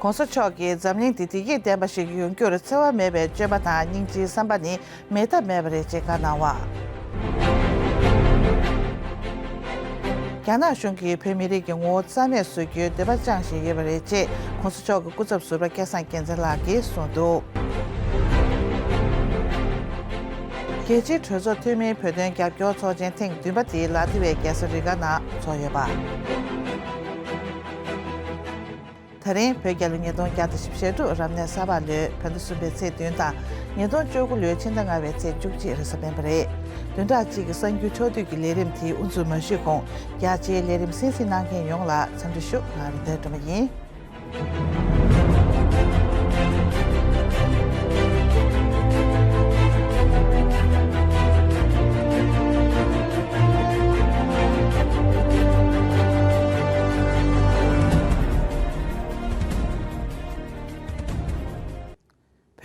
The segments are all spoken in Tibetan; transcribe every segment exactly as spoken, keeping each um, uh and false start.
༸གོང་ས་མཆོག་གིས་འཛམ་གླིང་འདི་བདེ་སྐྱིད་ལྡན་པ་ཞིག་ཡོང་རྒྱུར་འཚེ་བ་མེད་པའི་སྤྱོད་པ་དང་སྙིང་རྗེའི་བསམ་པ་ནི་མེད་ཐབས་མེད་པ་རེད་ཅེས་བཀའ་གནང་བ། རྒྱ་ནག་གཞུང་གིས་བོད་མི་རིགས་ཀྱི་ངོ་བོ་རྩ་མེད་བཟོ་རྒྱུའི་འདོད་པ་བཅངས་བཞིན་ཡོད་པ་རེད་ཅེས་༸གོང་ས་མཆོག་གི་སྐུ་ཚབ་ཟུར་པ་སྐལ་བཟང་རྒྱལ་མཚན་ལགས་ཀྱིས་གསུངས་འདུག་རྒྱལ་སྤྱིའི་གྲོས་ཚོགས་འཐུས་མིའི་བོད་དོན་རྒྱབ་སྐྱོར་ཚོགས་ཆེན་ཐེངས་བདུན་པ་དེ་ལ་ཏི་ཝའི་རྒྱལ་ས་རི་ག་ནང་འཚོགས་ཡོད་པ། ད་རིང་བོད་རྒྱལ་ལོ་ཉིས་སྟོང་བརྒྱ་དང་བཞི་བཅུ་ཞེ་དྲུག་རབ་གནས་ས་ཕག་ལོའི་བོད་ཟླ་གསུམ་པའི་ཚེས་བདུན་དང་ཉིས་སྟོང་བཅུ་དགུ་ལོའི་ཕྱི་ཟླ་ལྔ་པའི་ཚེས་བཅུ་གཅིག་རེས་གཟའ་སྤེན་པ་རེད། བདུན་ཕྲག་གཅིག་གི་གསར་འགྱུར་ཕྱོགས་བསྡུས་ཀྱི་ལས་རིམ་དེ་དབུ་འཛུགས་མ་ཞུས་གོང་རྒྱ་ཆེའི་ལས་རིམ་གསན་གཟིགས་གནང་མཁན་ཡོངས་ལ་འཚམས་འདྲི་ཞུ། ང་རིག་ལྡན་སྒྲོལ་མ་ཡིན།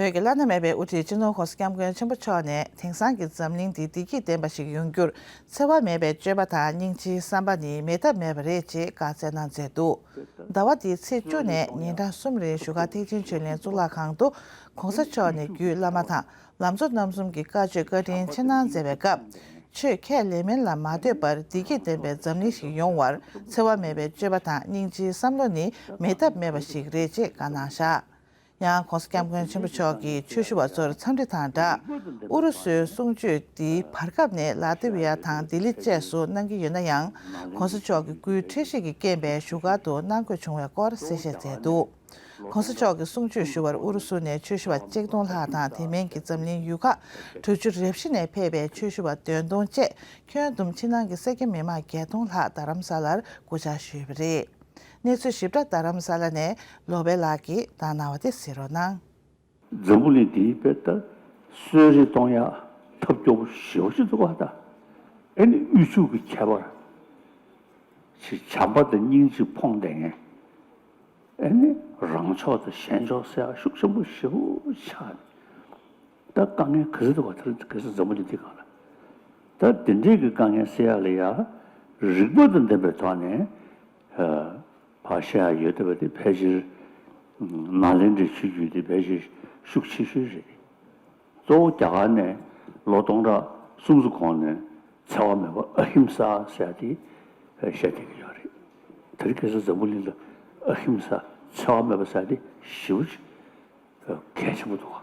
བོད་ཀྱི་བླ་ན་མེད་པའི་དབུ་ཁྲིད་སྤྱི་ནོར་༸གོང་ས་༸སྐྱབས་མགོན་ཆེན་པོ་མཆོག་ནས་དེང་སང་གི་འཛམ་གླིང་འདི་བདེ་སྐྱིད་ལྡན་པ་ཞིག་ཡོང་རྒྱུར་འཚེ་བ་མེད་པའི་སྤྱོད་པ་དང་སྙིང་རྗེའི་བསམ་པ་ནི་མེད་ཐབས་མེད་པ་རེད་ཅེས་བཀའ་སྩལ་གནང་མཛད་འདུག་ཟླ་བ་འདིའི་ཚེས་བཅུ་ནས་ཉིན་གྲངས་གསུམ་རིང་བཞུགས་སྒར་ཐེག་ཆེན་ཆོས་གླིང་གཙུག་ལག་ཁང་དུ་༸གོང་ས་མཆོག་ནས་རྒྱུད་བླ་མ་དང་ལམ་གཙོ་རྣམ་གསུམ་གྱི་བཀའ་ཆོས་བཀའ་དྲིན་ཆེ་གནང་མཛད་པའི་སྐབས། ཆོས་ཁས་ལེན་མིན་ལ་མ་ལྟོས་པར་བདེ་སྐྱིད་ལྡན་པའི་འཛམ་གླིང་ཞིག་ཡོང་བར་འཚེ་བ་མེད་པའི་སྤྱོད་པ་དང་སྙིང་རྗེའི་བསམ་བློ་ནི་མེད་ཐབས་མེད་པ་ཞིག་རེད་ཅེས་བཀའ་གནང་བཞག་ཡང་༸གོང་ས་༸སྐྱབས་མགོན་ཆེན་པོ་མཆོག་གིས་ཆོས་ཞུ་བ་ཚོར་འཚམས་འདྲི་དང་སྦྲགས། ཨུ་རུ་སུའི་གསུང་ཆོས་འདི་བར་སྐབས་ནས་ལ་ཏི་ཝི་ཡ་དང་ལྡི་ལི་བཅས་སུ་གནང་གི་ཡོད་ན་ཡང་༸གོང་ས་མཆོག་གི་སྐུའི་འཕྲོད་བཞེས་ཀྱི་རྐྱེན་པས་བཞུགས་སྒར་དུ་གནང་དགོས་བྱུང་བའི་སྐོར་གསལ་བཤད་མཛད་འདུག ༸གོང་ས་མཆོག་གི་གསུང་ཆོས་ཞུ་བར་ཨུ་རུ་སུ་ནས་ཆོས་ཞུ་བ་གཅིག་སྟོང་ལྷག་དང་དེ་མིན་གྱི་འཛམ་གླིང་ཡུལ་ཁག་གྲུ་བཞི་རེ་བཞི་ནས་ཕེབས་པའི་ཆོས་ཞུ་བ་བདུན་སྟོང་བཅས་ཁྱོན་བསྡོམས་ཕྱི་ནང་གི་སེར་སྐྱ་མི་མང་བརྒྱད་སྟོང་ལྷག་རྡ་རམ་ས་ལར་སྐུ་བཅར་ཞུས་པ་རེད། གནས་ཚུལ་ཞིབ་ཕྲ་རྡ་རམ་ས་ལ་ནས་ལོ་པཎ་ལགས་ཀྱིས་བཏང་གནང་བ་དེ་གཟིགས་རོགས་གནང་། འཛམ་བུ་གླིང་འདིའི་དཔེ་ལྟ་གསོད་རེས་གཏོང་ཡག་ཐབས་སྐྱོ་པོ་ཞེ་པོ་ཅིག་འདུག་ག་ད། ཨེ་ནི་དབུལ་ཕྱུག་གི་ཁྱད་པར། ཅིག་བྱམས་པ་དང་སྙིང་རྗེ་ཕོངས་བསྡད་མཁན། ཨེ་ནི་རང་ཕྱོགས་དང་གཞན་ཕྱོགས་ཟེར་ཡག་ཤུགས་ཆེན་པོ་ཞེ་པོ་ཆགས་ནས། ད་དཀའ་ངལ་ག་ཚོད་འདུག་ག་ད་ག་ཚོད་འཛམ་བུ་གླིང་འདི་སྒང་ལ། ད་དེ་འདྲའི་གི་དཀའ་ངལ་སེལ་ཡག་ལ་ཡ་རིག་པ་དང་ལྡན་པའི་ཐོག་ནས། ཕར་བཤད་ཡག་ཡོད་བསྡད་པ་དེ་ཕལ་ཆེར་ནཱ་ལེནྡྲའི་ཆོས་བརྒྱུད་དེ་ཕལ་ཆེར་ཤུགས་ཆེ་ཤོས་རེད། གཙོ་བོ་རྒྱ་གར་ནས་ལོ་སྟོང་ཕྲག་སུམ་ཅུ་གོང་ནས་འཚེ་བ་མེད་པ་ཨ་ཧིམ་ས་ཟེར་ཡག་དེ་བཤད་བསྡད་ཀྱི་ཡོད་རེད། དེ་རིང་ཁ་སང་འཛམ་བུ་གླིང་ལ་ཨ་ཧིམ་ས་འཚེ་བ་མེད་པ་ཟེར་ཡག་དེ་ཞེ་པོ་ཅིག་གལ་ཆེན་པོ་འདུག་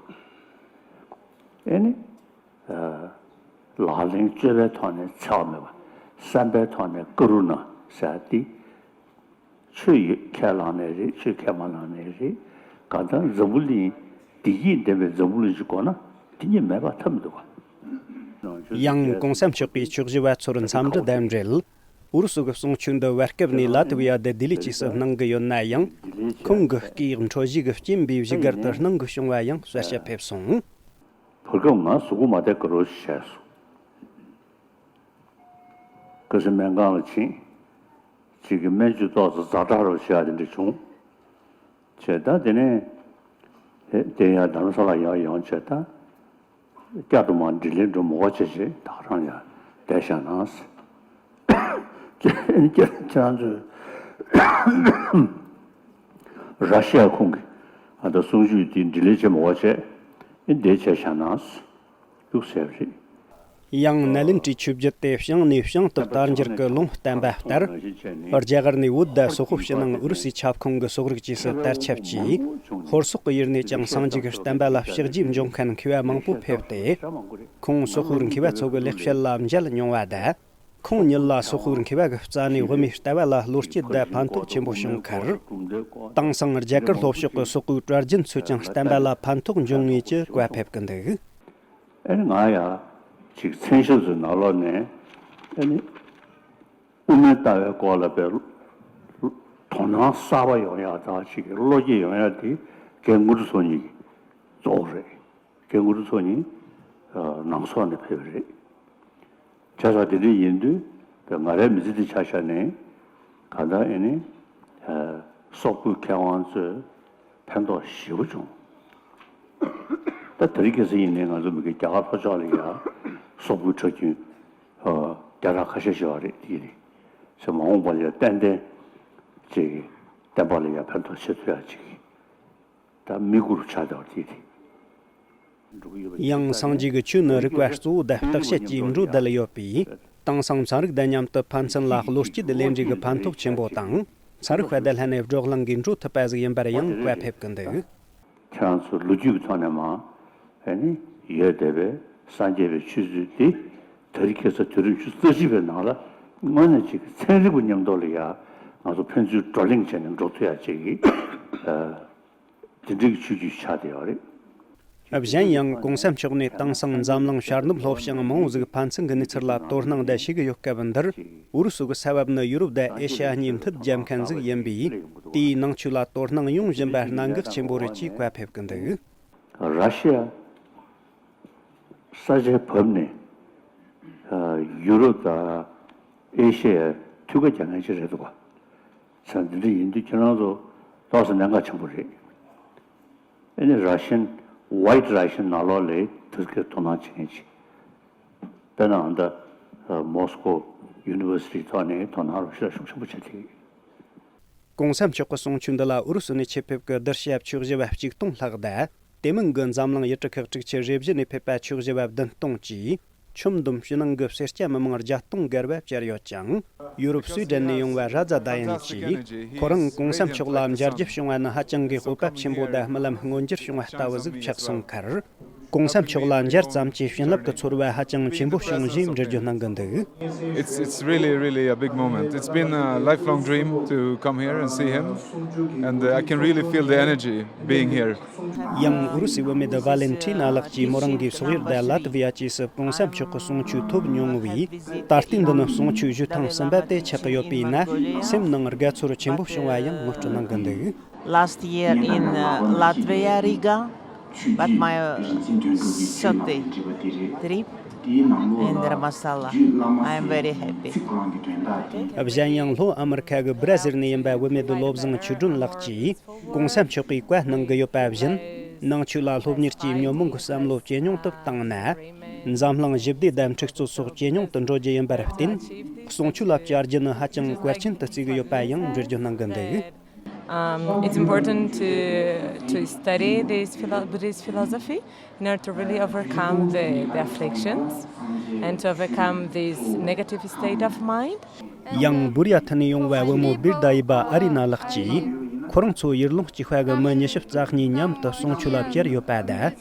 ག་ཨེ་ནི། ལག་ལེན་སྤྱོད་པའི་ཐོག་ནས་འཚེ་བ་མེད་པ། བསམ་པའི་ཐོག་ནས་ཀ་རུ་ན་ཟེར་ཡག་དེ། ཆོས་ཡོད་ཁས་བླངས་ནའི་རེད། ཆོས་ཁས་མ་བླངས་ནའི་རེད། གང་ལྟར་འཛམ་བུ་གླིང་བདེ་སྐྱིད་ལྡན་པའི་འཛམ་བུ་གླིང་ཞིག་དགོས་ན་དེ་གཉིས་མེད་པ་ཐབས་མི་འདུག་ག་ཡང་༸གོང་ས་མཆོག་གིས་ཆོས་ཞུ་བ་ཚོར་འཚམས་འདྲི་དང་འབྲེལ། ཨུ་རུ་སུ་གི་གསུང་ཆོས་འདི་བར་སྐབས་ནས་ལ་ཏི་ཝི་ཡ་དང་ལྡི་ལི་བཅས་སུ་གནང་གི་ཡོད་ན་ཡང་། ཁོང་གི་སྐད་ཡིག་འཕྲོད་བཞེས་ཀྱི་རྐྱེན་པས་བཞུགས་སྒར་དུ་གནང་དགོས་བྱུང་བ་ཡང་གསལ་བཤད་ཕེབས་སོང་། བར་སྐབས་ང་གཟུགས་པོ་མ་བདེ་ག་རོ་ཞིག་བྱས་སོང་། ཁ་སང་སྨན་ཁང་ལ་ཕྱིན། གཅིག་གི་སྨན་བཅོས་ཏོག་ཙམ་ཛ་དྲག་རོ་བྱེད་ཡག་དེ་འདྲ་བྱུང་། བྱས་ད་དེ་ནས་དེ་ཡང་རྡ་རམ་ས་ལ་ཡར་ཡོང་བྱས་ད། བསྐྱར་དུ་མར་དྲིན་ལན་འགྲོ་མི་དགོས་བྱས་བྱས་ད་ག་རང་ཡར་བསྡད་བཞག་ན་ཟེར། ཁྱེད་རང་ཚོས་ར་ཤི་ཡ་ཁོང་གི་ཨ་ད་གསུང་ཆོས་དེ་དྲིན་ལན་བྱེད་མི་དགོས་བྱས་བསྡད་བྱས་བཞག་ན་ཟེར། ཡོད་ཟེར་བ་རེད། ཡང་ནཱ་ལེནྡྲའི་ཆོས་བརྒྱུད་དེ་བྱང་ནས་བྱང་དུ་དར་འགྱུར་གྱི་ལུང་བསྟན་པ་ལྟར། རྒྱ་གར་ནས་བོད་དང་སོག་པོའི་ཕྱི་ནང་ཨུ་རུ་སུའི་ཁྱབ་ཁོངས་ཀྱི་སོག་རིགས་བཅས་སུ་དར་ཁྱབ་ཀྱིས། ཧོར་སོག་གི་ཡུལ་ནས་ཀྱང་སངས་རྒྱས་ཀྱི་བསྟན་པ་ལ་ཕྱག་རྗེས་འཇོག་མཁན་མཁས་པ་མང་པོ་ཕེབས་ཏེ། ཁོང་སོག་པོའི་མཁས་པ་ཚོ་གི་ལེགས་བཤད་ལ་མཇལ་མྱོང་བ་དང་། ཁོང་ཉིད་ལ་སོག་པོའི་མཁས་པ་གི་རྩ་ནས་དབུ་མའི་ལྟ་བ་ལ་བློ་སྐྱེད་དང་ཕན་ཐོགས་ཆེན་པོ་བྱུང་ཁར། དེང་སང་རྒྱ་གར་ལྷོ་ཕྱོགས་ཀྱི་སོག་པོའི་གྲྭ་རྒྱུན་ཚོས་ཀྱང་བསྟན་པ་ལ་ཕན་ཐོགས་འབྱུང་ངེས་ཀྱི་བཀའ་ཕེབས་ཀྱི་འདུག་ཨེ་ནི་ང་ཡང་ཅིག་མཚན་ཞབས་སུ་ནང་ལོགས་ནས་ཨེ་ནི་དབུ་མའི་ལྟ་བའི་སྐོར་ལ་དཔེ་དོ་སྣང་གསར་པ་ཡོང་ཡག་དང་ཅིག་བློ་སྐྱེད་ཡོང་ཡག་དེ་རྒན་དངོས་གྲུབ་ཚོགས་གཉིས་ཀྱི་གཙོ་བོ་རེད། རྒན་དངོས་གྲུབ་ཚོགས་གཉིས་ནང་སོག་ནས་ཕེབས་པ་རེད། བྱས་ཙང་དེ་འདྲ་ཡིན་དུས་ང་རའི་མི་ཚེ་འདི་ཆ་བཞག་ནས་གང་ལྟར་ཨེ་ནི་སོག་པོའི་མཁས་དབང་ཚོས་ཕན་ཐོགས་ཞེ་པོ་བྱུང་། ད་དེ་རིང་ཁ་སང་ཡིན་ནའི་ང་ཚོ་མི་སྒེར་རྒྱ་གར་ལྷོ་ཕྱོགས་ལ་ཡ་སོག་པོའི་གྲྭ་རྒྱུན་བརྒྱ་ཕྲག་ཁ་ཤས་ཤིག་ཡོད་རེད། དེ་ཡིན་ནའི་ཕྱི་མ་འོངས་པ་ལ་ཡ་ཏན་ཏན་ཅིག་བསྟན་པ་ལ་ཡ་ཕན་ཐོགས་བྱེད་ཐུབ་ཡག་ཅིག་ ད་མི་དགུ་རུ་ཆགས་བསྡད་པ་དེ་རེད། ཡང་སངས་རྒྱས་ཀྱི་ཆོས་ནི་རིགས་པ་གཙོ་བོ་དང་བརྟག་དཔྱད་ཀྱིས་འགྲོ་བསྡད་ཡོད་པས། དེང་སང་ཚན་རིག་དང་མཉམ་དུ་ཕན་ཚུན་ལ་བློ་སྐྱེད་ལེན་རེས་ཀྱི་ཕན་ཐོགས་ཆེན་པོ་དང་། ཚན་རིག་པ་དང་ལྷན་ནས་བགྲོ་གླེང་གིས་འགྲོ་ཐུབ་པ་ཟིག་ཡིན་པར་ཡང་བཀའ་ཕེབས་ཀྱི་འདུག་ཁྱེད་རང་ཚོ་ལོ་རྒྱུས་ཀྱི་ཐོག་ནས་མ། ཨ་ནི་ཡོད་བསྡད་པའི་སངས་རྒྱས་པའི་ཆོས་ཚུལ་དེ། དེ་རིང་ཁ་སང་དུས་རབས་ཉི་ཤུ་རྩ་གཅིག་པའི་ནང་ལ་དངོས་གནས་ཅིག་གི་ཚན་རིག་པ་མཉམ་དུ་ལ་ཡ་ང་ཚོ་ཕན་ཚུན་བགྲོ་གླེང་བྱས་ནས་འགྲོ་ཐུབ་ཡ་ཅིག་གི་ཨ། དེ་འདྲའི་ཆོས་བརྒྱུད་ཆགས་བསྡད་ཡོད་རེད། གཞན་ཡང་གོང་ས་མཆོག་ནས་དེང་སང་འཛམ་གླིང་ཤར་ནུབ་ལྷོ་བྱང་མང་བོ་ཟིག་ཕན་ཚུན་གྱི་གནས་ཚུལ་ལ་དོ་སྣང་དང་ཞུགས་ཡོད་སྐབས་འདིར། ཨུ་རུ་སུ་གི་ས་བབ་ནི་ཡུ་རོབ་དང་ཨེ་ཤ་ཡ་གཉིས་མཐུད་རྒྱབ་མཁན་ཟིག་ཡིན་པས། དེའི་ནང་ཆོས་ལ་དོ་སྣང་ཡོང་བཞིན་པ་གནད་འགག་ཆེན་པོ་རེད་ཅེས་བཀའ་ཕེབས་ཀྱི་འདུག་ར་ཤི་ཡ་ས་ཆ་བབས་ནས་ཡུ་རོབ་དང་ཨེ་ཤ་ཡ་ཐུག་ཁ་རྒྱག་མཁན་ཞིག་རེད་འདུག་ག་ཙང་འདི་འདྲ་ཡིན་དུས་ཁྱེད་རང་ཚོ་ཏོག་ཙམ་གནད་འགག་ཆེན་པོ་རེད། ཨ་ནི་ར་ཤན། White Russian ནང་ལོགས་ལ་དེ་སྐད་དོ་སྣང་བྱེད་མཁན་ཅིག་དཔེར་ན་ཨ་ད་མོ་སི་ཀོ་ཡུ་ནི་ཝར་སི་ཊི་ཐོག་ནས་དོ་སྣང་རོགས་ཤིག་ཤུགས་ཆེན་པོ་བྱེད་ཀྱི་ཡོད། གོང་ས་མཆོག་གི་གསུང་ཆོས་འདི་ལ་ཨུ་རུ་སུ་ནས་ཆེད་ཕེབས་ཀྱི་གདུལ་བྱ་ཆོས་ཞུ་བ་གཅིག་སྟོང་ལྷག་དང་། དེ་མིན་གྱི་འཛམ་གླིང་ཡུལ་གྲུ་ཁག་དྲུག་ཅུ་རེ་བཞི་ནས་ཕེབས་པ་ཆོས་ཞུ་བ་བདུན་སྟོང་བཅས། ཁྱོན་བསྡོམས་ཕྱི་ནང་གི་སེར་སྐྱ་མི་མང་བརྒྱ་སྟོང་བརྒལ་བ་བཅར་ཡོད་ཅིང་། ཡུ་རོབ་སུའི་ཌེན་ནས་ཡོང་བ་ར་ཛ་ད་ཡན་གྱིས། ཁོ་རང་གོང་ས་མཆོག་ལ་མཇལ་རྒྱུ་བྱུང་བ་ནི་ཧ་ཅང་གི་སྤོབས་པ་ཆེན་པོ་དང་རྨི་ལམ་མངོན་འགྱུར་བྱུང་བ་ལྟ་བུ་ཟིག་ཆགས་སོང་ཁར། གོང་ས་མཆོག་ལ་མཇལ་ཙམ་གྱིས་བྱིན་རླབས་ཀྱི་ཚོར་བ་ཧ་ཅང་ཆེན་པོ་བྱུང་ཞེས་འགྲེལ་བརྗོད་གནང་གི་འདུག It's, it's really, really a big moment. It's been a lifelong dream to come here and see him. And uh, I can really feel the energy being here. ཡང་ཨུ་རུ་སུའི་བུད་མེད་ཝ་ལེན་ཁྲི་ན་ལགས་ཀྱིས་མོ་རང་གི་སོག་ཡུལ་དང་ལ་ཏི་ཝི་ཡ་བཅས་སུ་གོང་ས་མཆོག་གི་གསུང་ཆོས་ཐོབ་མྱོང་བས། ད་ལྟའི་འདི་ནི་གསུང་ཆོས་ཞུ་ཐེངས་གསུམ་པ་དེ་ཆགས་ཀྱི་ཡོད་པས་ན། སེམས་ནང་དགའ་ཚོར་ཆེན་པོ་བྱུང་བ་ཡང་ངོ་སྤྲོད་གནང་གི་འདུག Last year in uh, Latvia, Riga, but my uh, thirty trip in Dharamsala. I am very happy. གཞན་ཡང་ལྷོ་ཨ་མི་རི་ཁ་གི་སྦྲ་ཟིལ་ནས་ཡིན་པ་བུད་མེད་བློ་བཟང་ཆོས་སྒྲོན་ལགས་ཀྱིས། གོང་ས་མཆོག་གིས་བཀའ་གནང་གི་ཡོད་པ་བཞིན། ནང་ཆོས་ལ་སློབ་གཉེར་གྱི་ཉོན་མོངས་ཀྱི་བསམ་བློ་ཇེ་ཉུང་དུ་བཏང་ན། འཛམ་གླིང་ཞི་བདེ་དང་འཁྲུག་རྩོད་སོགས་ཇེ་ཉུང་དུ་འགྲོ་རྒྱུ་ཡིན་པར་བརྟེན། གསུང་ཆོས་ལ་བཅར་རྒྱུ་ནི་ཧ་ཅང་གལ་ཆེན་དུ་བརྩི་གི་ཡོད་པ་ཡང་འགྲེལ་བརྗོད་གནང་གི་འདུག Um, it's important to, to study this philo- Buddhist philosophy in order to really overcome the, the afflictions and to overcome this negative state of mind. ཡང་བུ་རི་ཡ་ཐི་ནས་ཡོང་བའི་བུ་མོ་བིར་ད་ཡི་བ་ཨ་རི་ན་ལགས་ཀྱིས། ཁོ་རང་ཚོ་ཡུལ་ལུང་གཅིག་པ་གི་མི་ཉི་ཤུ་རྩ་གཉིས་མཉམ་དུ་གསུང་ཆོས་ལ་བཅར་ཡོད་པ་དང་།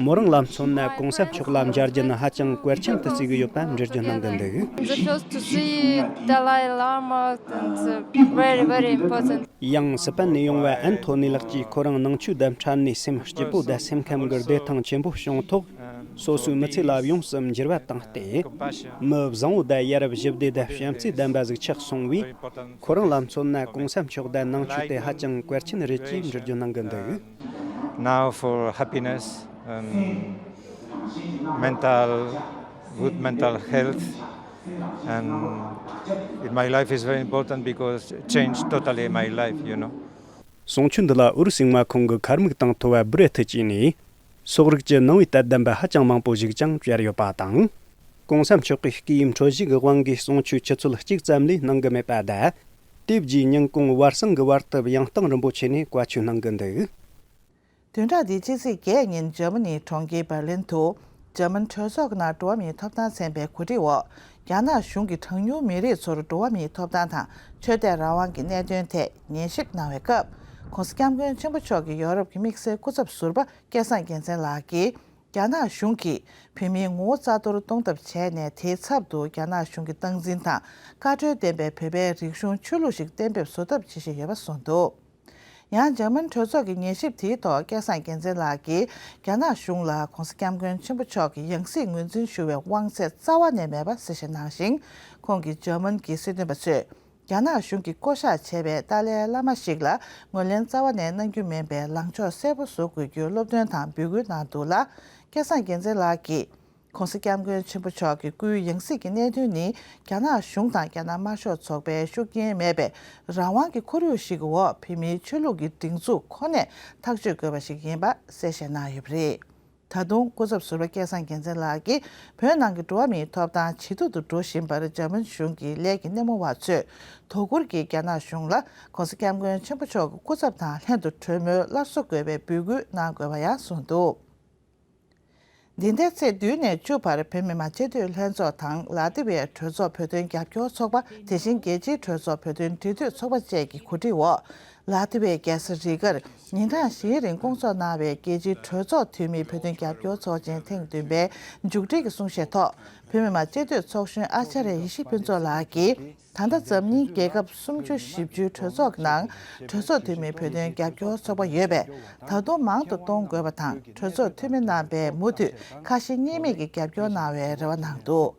མོ་རང་ལ་མཚོན་ན་གོང་ས་མཆོག་ལ་མཇལ་རྒྱུ་ནི་ཧ་ཅང་གལ་ཆེན་དུ་བརྩི་གི་ཡོད་པ་འགྲེལ་བརྗོད་གནང་གི་འདུག The first to see Dalai Lama, that's uh, very, very important. ཡང་སི་པན་ནས་ཡོང་བའི་ཨན་ཐོ་ནི་ལགས་ཀྱིས་ཁོ་རང་ནང་ཆོས་དང་འཕྲད་ནས་སེམས་སྐྱིད་པོ་དང་སེམས་ཁམས་ཀྱི་བདེ་ཐང་ཆེན་པོ་བྱུང་ཐོག་སོ་སོའི་མི་ཚེ་ལ་ཡོངས་སུ་འགྱུར་བ་བཏང་སྟེ། མི་བཟང་བོ་དང་ཡ་རབས་ཞི་བདེ་དང་བྱམས་བརྩེ་ལྡན་པ་ཟིག་ཆགས་སོང་བས། ཁོ་རང་ལ་མཚོན་ན་གོང་ས་མཆོག་དང་ནང་ཆོས་དེ་ཧ་ཅང་གལ་ཆེན་རེད་ཅེས་འགྲེལ་བརྗོད་གནང་གི་འདུག Now for happiness and mental, good mental health, and in my life is very important because it changed totally my life, you know. གསུང་ཆོས་འདི་ལ་ཨུ་རུ་སུའི་མངའ་ཁོངས་ཀྱི་མཁར་མིག་དང་ཐོ་བ་བུ་རེ་ཐི་ཅི་ནས་སོག་རིགས་ཀྱི་ནང་པའི་དད་ལྡན་པ་ཧ་ཅང་མང་པོ་ཞིག་ཀྱང་བཅར་ཡོད་པ་དང་། གོང་ས་མཆོག་གིས་སྐུའི་འཕྲོད་བཞེས་ཀྱི་དབང་གིས་གསུང་ཆོས་ཆུ་ཚོད་གཅིག་ཙམ་ལས་གནང་གི་མེད་པ་དང་། དེ་བརྒྱུད་ཉིན་གུང་བར་གསེང་གི་བར་དུ་ཡང་སྟེང་རིན་པོ་ཆེ་ནས་བཀའ་ཆོས་གནང་གི་འདུག་བདུན་ཕྲག་འདིའི་ཕྱི་ཚེས་བརྒྱད་ཉིན་འཇར་མ་ནིའི་གྲོང་ཁྱེར་འབར་ལིན་དུ། འཇར་མན་གྲོས་ཚོགས་ཀྱི་ནང་འགྲོ་བ་མིའི་ཐོབ་ཐང་ཚན་པའི་གོ་སྒྲིག་འོག་རྒྱ་ནག་གཞུང་གིས་གྲངས་ཉུང་མི་རིགས་ཚོར་འགྲོ་བ་མིའི་ཐོབ་ཐང་དང་ཆོས་དད་རང་དབང་གི་གནད་དོན་ཐད་ཉན་ཞིབ་གནང་བའི་སྐབས། ྋགོང་ས་ྋསྐྱབས་མགོན་ཆེན་པོ་མཆོག་གིས་ཡོ་རོབ་ཀྱི་དམིགས་བསལ་སྐུ་ཚབ་ཟུར་པ་སྐལ་བཟང་རྒྱལ་མཚན་ལགས་ཀྱིས། རྒྱ་ནག་གཞུང་གིས་བོད་མིའི་ངོ་བོ་རྩ་གཏོར་གཏོང་ཐབས་བྱས་ནས། དེའི་ཚབ་ཏུ་རྒྱ་ནག་གཞུང་གི་སྟངས་འཛིན་དང་བཀའ་འཁྲོལ་ལྡན་པའི་བོད་པའི་རིག་གཞུང་ཆོས་ལུགས་ཤིག་གཏན་འབེབས་བཟོ་ཐབས་བྱེད་བཞིན་ཡོད་པ་གསུངས་འདུག་ཡང་འཇར་མན་གྲོས་ཚོགས་ཀྱི་ཉན་ཞིབ་དེའི་ཐོག་སྐལ་བཟང་རྒྱལ་མཚན་ལགས་ཀྱིས་རྒྱ་ནག་གཞུང་ལ་ྋགོང་ས་ྋསྐྱབས་མགོན་ཆེན་པོ་མཆོག་གི་ཡང་སྲིད་ངོས་འཛིན་ཞུ་བའི་དབང་ཚད་རྩ་བ་ནས་མེད་པ་གསལ་བཤད་གནང་ཞིང་། ཁོང་གིས་འཇར་མན་གྱི་སྲིད་དོན་པ་ཚོས་རྒྱ་ནག་གཞུང་གིས་བསྐོ་གཞག་བྱས་པའི་ཏཱ་ལའི་བླ་མ་ཞིག་ལ་ངོས་ལེན་རྩ་བ་ནས་གནང་རྒྱུ་མིན་པའི་ལངས་ཕྱོགས་གསལ་པོ་བཟོ་དགོས་རྒྱུའི་སློབ་སྟོན་དང་འབོད་སྐུལ་གནང་འདུག་ལ། སྐལ་བཟང་རྒྱལ་མཚན་ལགས་ཀྱིས། ྋགོང་ས་ྋསྐྱབས་མགོན་ཆེན་པོ་མཆོག་གི་སྐུའི་ཡང་སྲིད་ཀྱི་གནད་དོན་ནི། རྒྱ་ནག་གཞུང་དང་རྒྱ་ནག་དམར་ཤོག་ཚོགས་པའི་ཤུགས་རྐྱེན་མེད་པའི་རང་དབང་གི་ཁོར་ཡུག་ཞིག་གི་འོག་བོད་མིའི་ཆོས་ལུགས་ཀྱི་སྒྲིག་འཛུགས་ཁོ་ནས་ཐག་གཅོད་དགོས་པ་ཞིག་ཡིན་པ་གསལ་བཤད་གནང་ཡོད་པ་རེད། ད་དུང་སྐུ་ཚབ་ཟུར་པ་སྐལ་བཟང་རྒྱལ་མཚན་ལགས་ཀྱིས་བོད་ནང་གི་འགྲོ་བ་མིའི་ཐོབ་ཐང་ཇེ་སྡུག་ཏུ་འགྲོ་བཞིན་པར་འཇར་མན་གཞུང་གི་ལས་ཀྱི་སྣེ་མོ་བ་ཚོས་དོ་ཁུར་གྱིས་རྒྱ་ནག་གཞུང་ལ་༸གོང་ས་༸སྐྱབས་མགོན་ཆེན་པོ་མཆོག་གི་སྐུ་ཚབ་དང་ལྷན་དུ་གྲོས་མོལ་སླར་གསོ་དགོས་པའི་འབོད་སྐུལ་གནང་དགོས་པ་ཡང་གསུངས་འདུག་འདི་ཟླའི་ཚེས་བདུན་ནས་བཅུ་བར་བོད་མི་མང་སྤྱི་འཐུས་ལྷན་ཚོགས་དང་ལ་དེ་བའི་གྲོས་ཚོགས་བོད་དོན་རྒྱབ་སྐྱོར་ཚོགས་པ། དེ་བཞིན་རྒྱལ་སྤྱིའི་གྲོས་ཚོགས་བོད་དོན་འབྲེལ་མཐུད་ཚོགས་པ་བཅས་ཀྱི་གོ་སྒྲིག་འོག་ལ་དེ་བའི་རྒྱལ་ས་རི་གར་ཉིན་གྲངས་བཞིའི་རིང་སྐོང་ཚོགས་གནང་བའི་རྒྱལ་སྤྱིའི་གྲོས་ཚོགས་འཐུས་མིའི་བོད་དོན་རྒྱབ་སྐྱོར་ཚོགས་ཆེན་ཐེངས་བདུན་པའི་མཇུག་སྒྲིལ་གྱི་གསུང་བཤད་ཐོག་བོད་མི་མང་སྤྱི་འཐུས་ཚོགས་གཞོན་ཨ་ཅཱརྱ་ཡེ་ཤེས་ཕུན་ཚོགས་ལགས་ཀྱིས། ད་ལྟ་འཛམ་གླིང་རྒྱལ་ཁབ་སུམ་ཅུ་བཞི་བཅུའི་གྲོས་ཚོགས་ཀྱི་ནང་གྲོས་ཚོགས་འཐུས་མིའི་བོད་དོན་རྒྱབ་སྐྱོར་ཚོགས་པ་ཡོད་པས། ད་དུང་མང་དུ་གཏོང་དགོས་པ་དང་། གྲོས་ཚོགས་འཐུས་མི་རྣམ་པས་མུ་མཐུད་ཁ་ཞེ་གཉིས་མེད་ཀྱིས་རྒྱབ་སྐྱོར་གནང་བའི་རེ་བ་གནང་འདུག་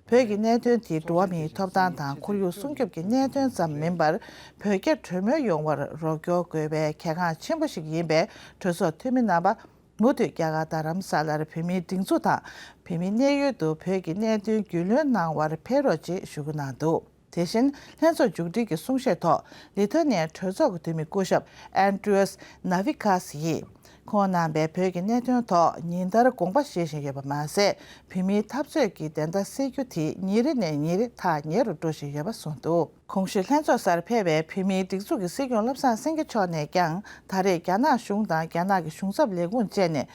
བོད་ཀྱི་གནད་དོན་དེ་འགྲོ་བ་མིའི་ཐོབ་ཐང་དང་ཁོར་ཡུག་སྲུང་སྐྱོབ་ཀྱི་གནད་དོན་ཙམ་མིན་པར། བོད་རྒྱ་གྲོས་མོལ་ཡོང་བར་རོགས་སྐྱོར་དགོས་པའི་གལ་འགངས་ཆེན་པོ་ཞིག་ཡིན་པས། གྲོས་ཚོགས་འཐུས་མི་རྣམ་པ་མུ་མཐུད་རྒྱ་གར་རྡ་རམ་ས་ལར་བོད་མིའི་སྒྲིག་འཛུགས་དང་། བོད་མིའི་གནས་ཡུལ་དུ་བོད་ཀྱི་གནད་དོན་རྒྱུས་ལོན་གནང་བར་ཕེབས་རོགས་ཅེས་ཞུ་སྐུལ་གནང་འདུག་དེ་བཞིན་ལྷན་ཚོགས་མཇུག་སྒྲིལ་གྱི་གསུང་བཤད་ཐོག་ལི་ཐོ་ནི་ཡའི་གྲོས་ཚོགས་ཀྱི་འཐུས་མི་སྐུ་ཞབས་ཨན་ཏྲི་ཡས་ནཱ་བྷི་ཀཱས་ཡིས། ཁོང་རྣམ་པས་བོད་ཀྱི་གནད་དོན་ཐོག་ཉིན་ལྟར་དགོངས་པ་བཞེས་བཞིན་ཡོད་པ་མ་ཟད། བོད་མིའི་འཐབ་རྩོད་ཀྱི་བདེན་མཐའ་གསལ་རྒྱུ་དེ་ཉིན་རེ་ནས་ཉིན་རེ་ཐག་ཉེ་རུ་འགྲོ་བཞིན་ཡོད་པ་གསུངས་འདུག་གོང་ཞུས་ལྷན་ཚོགས་སར་ཕེབས་པའི་བོད་མིའི་སྒྲིག་འཛུགས་ཀྱི་སྲིད་སྐྱོང་བློ་བཟང་སེང་གེ་མཆོག་ནས་ཀྱང་། ད་རེས་རྒྱ་ནག་གཞུང་དང་རྒྱ་ནག་གི་གཞུང་ཚབ་ལས་ཁུངས་བཅས་ནས།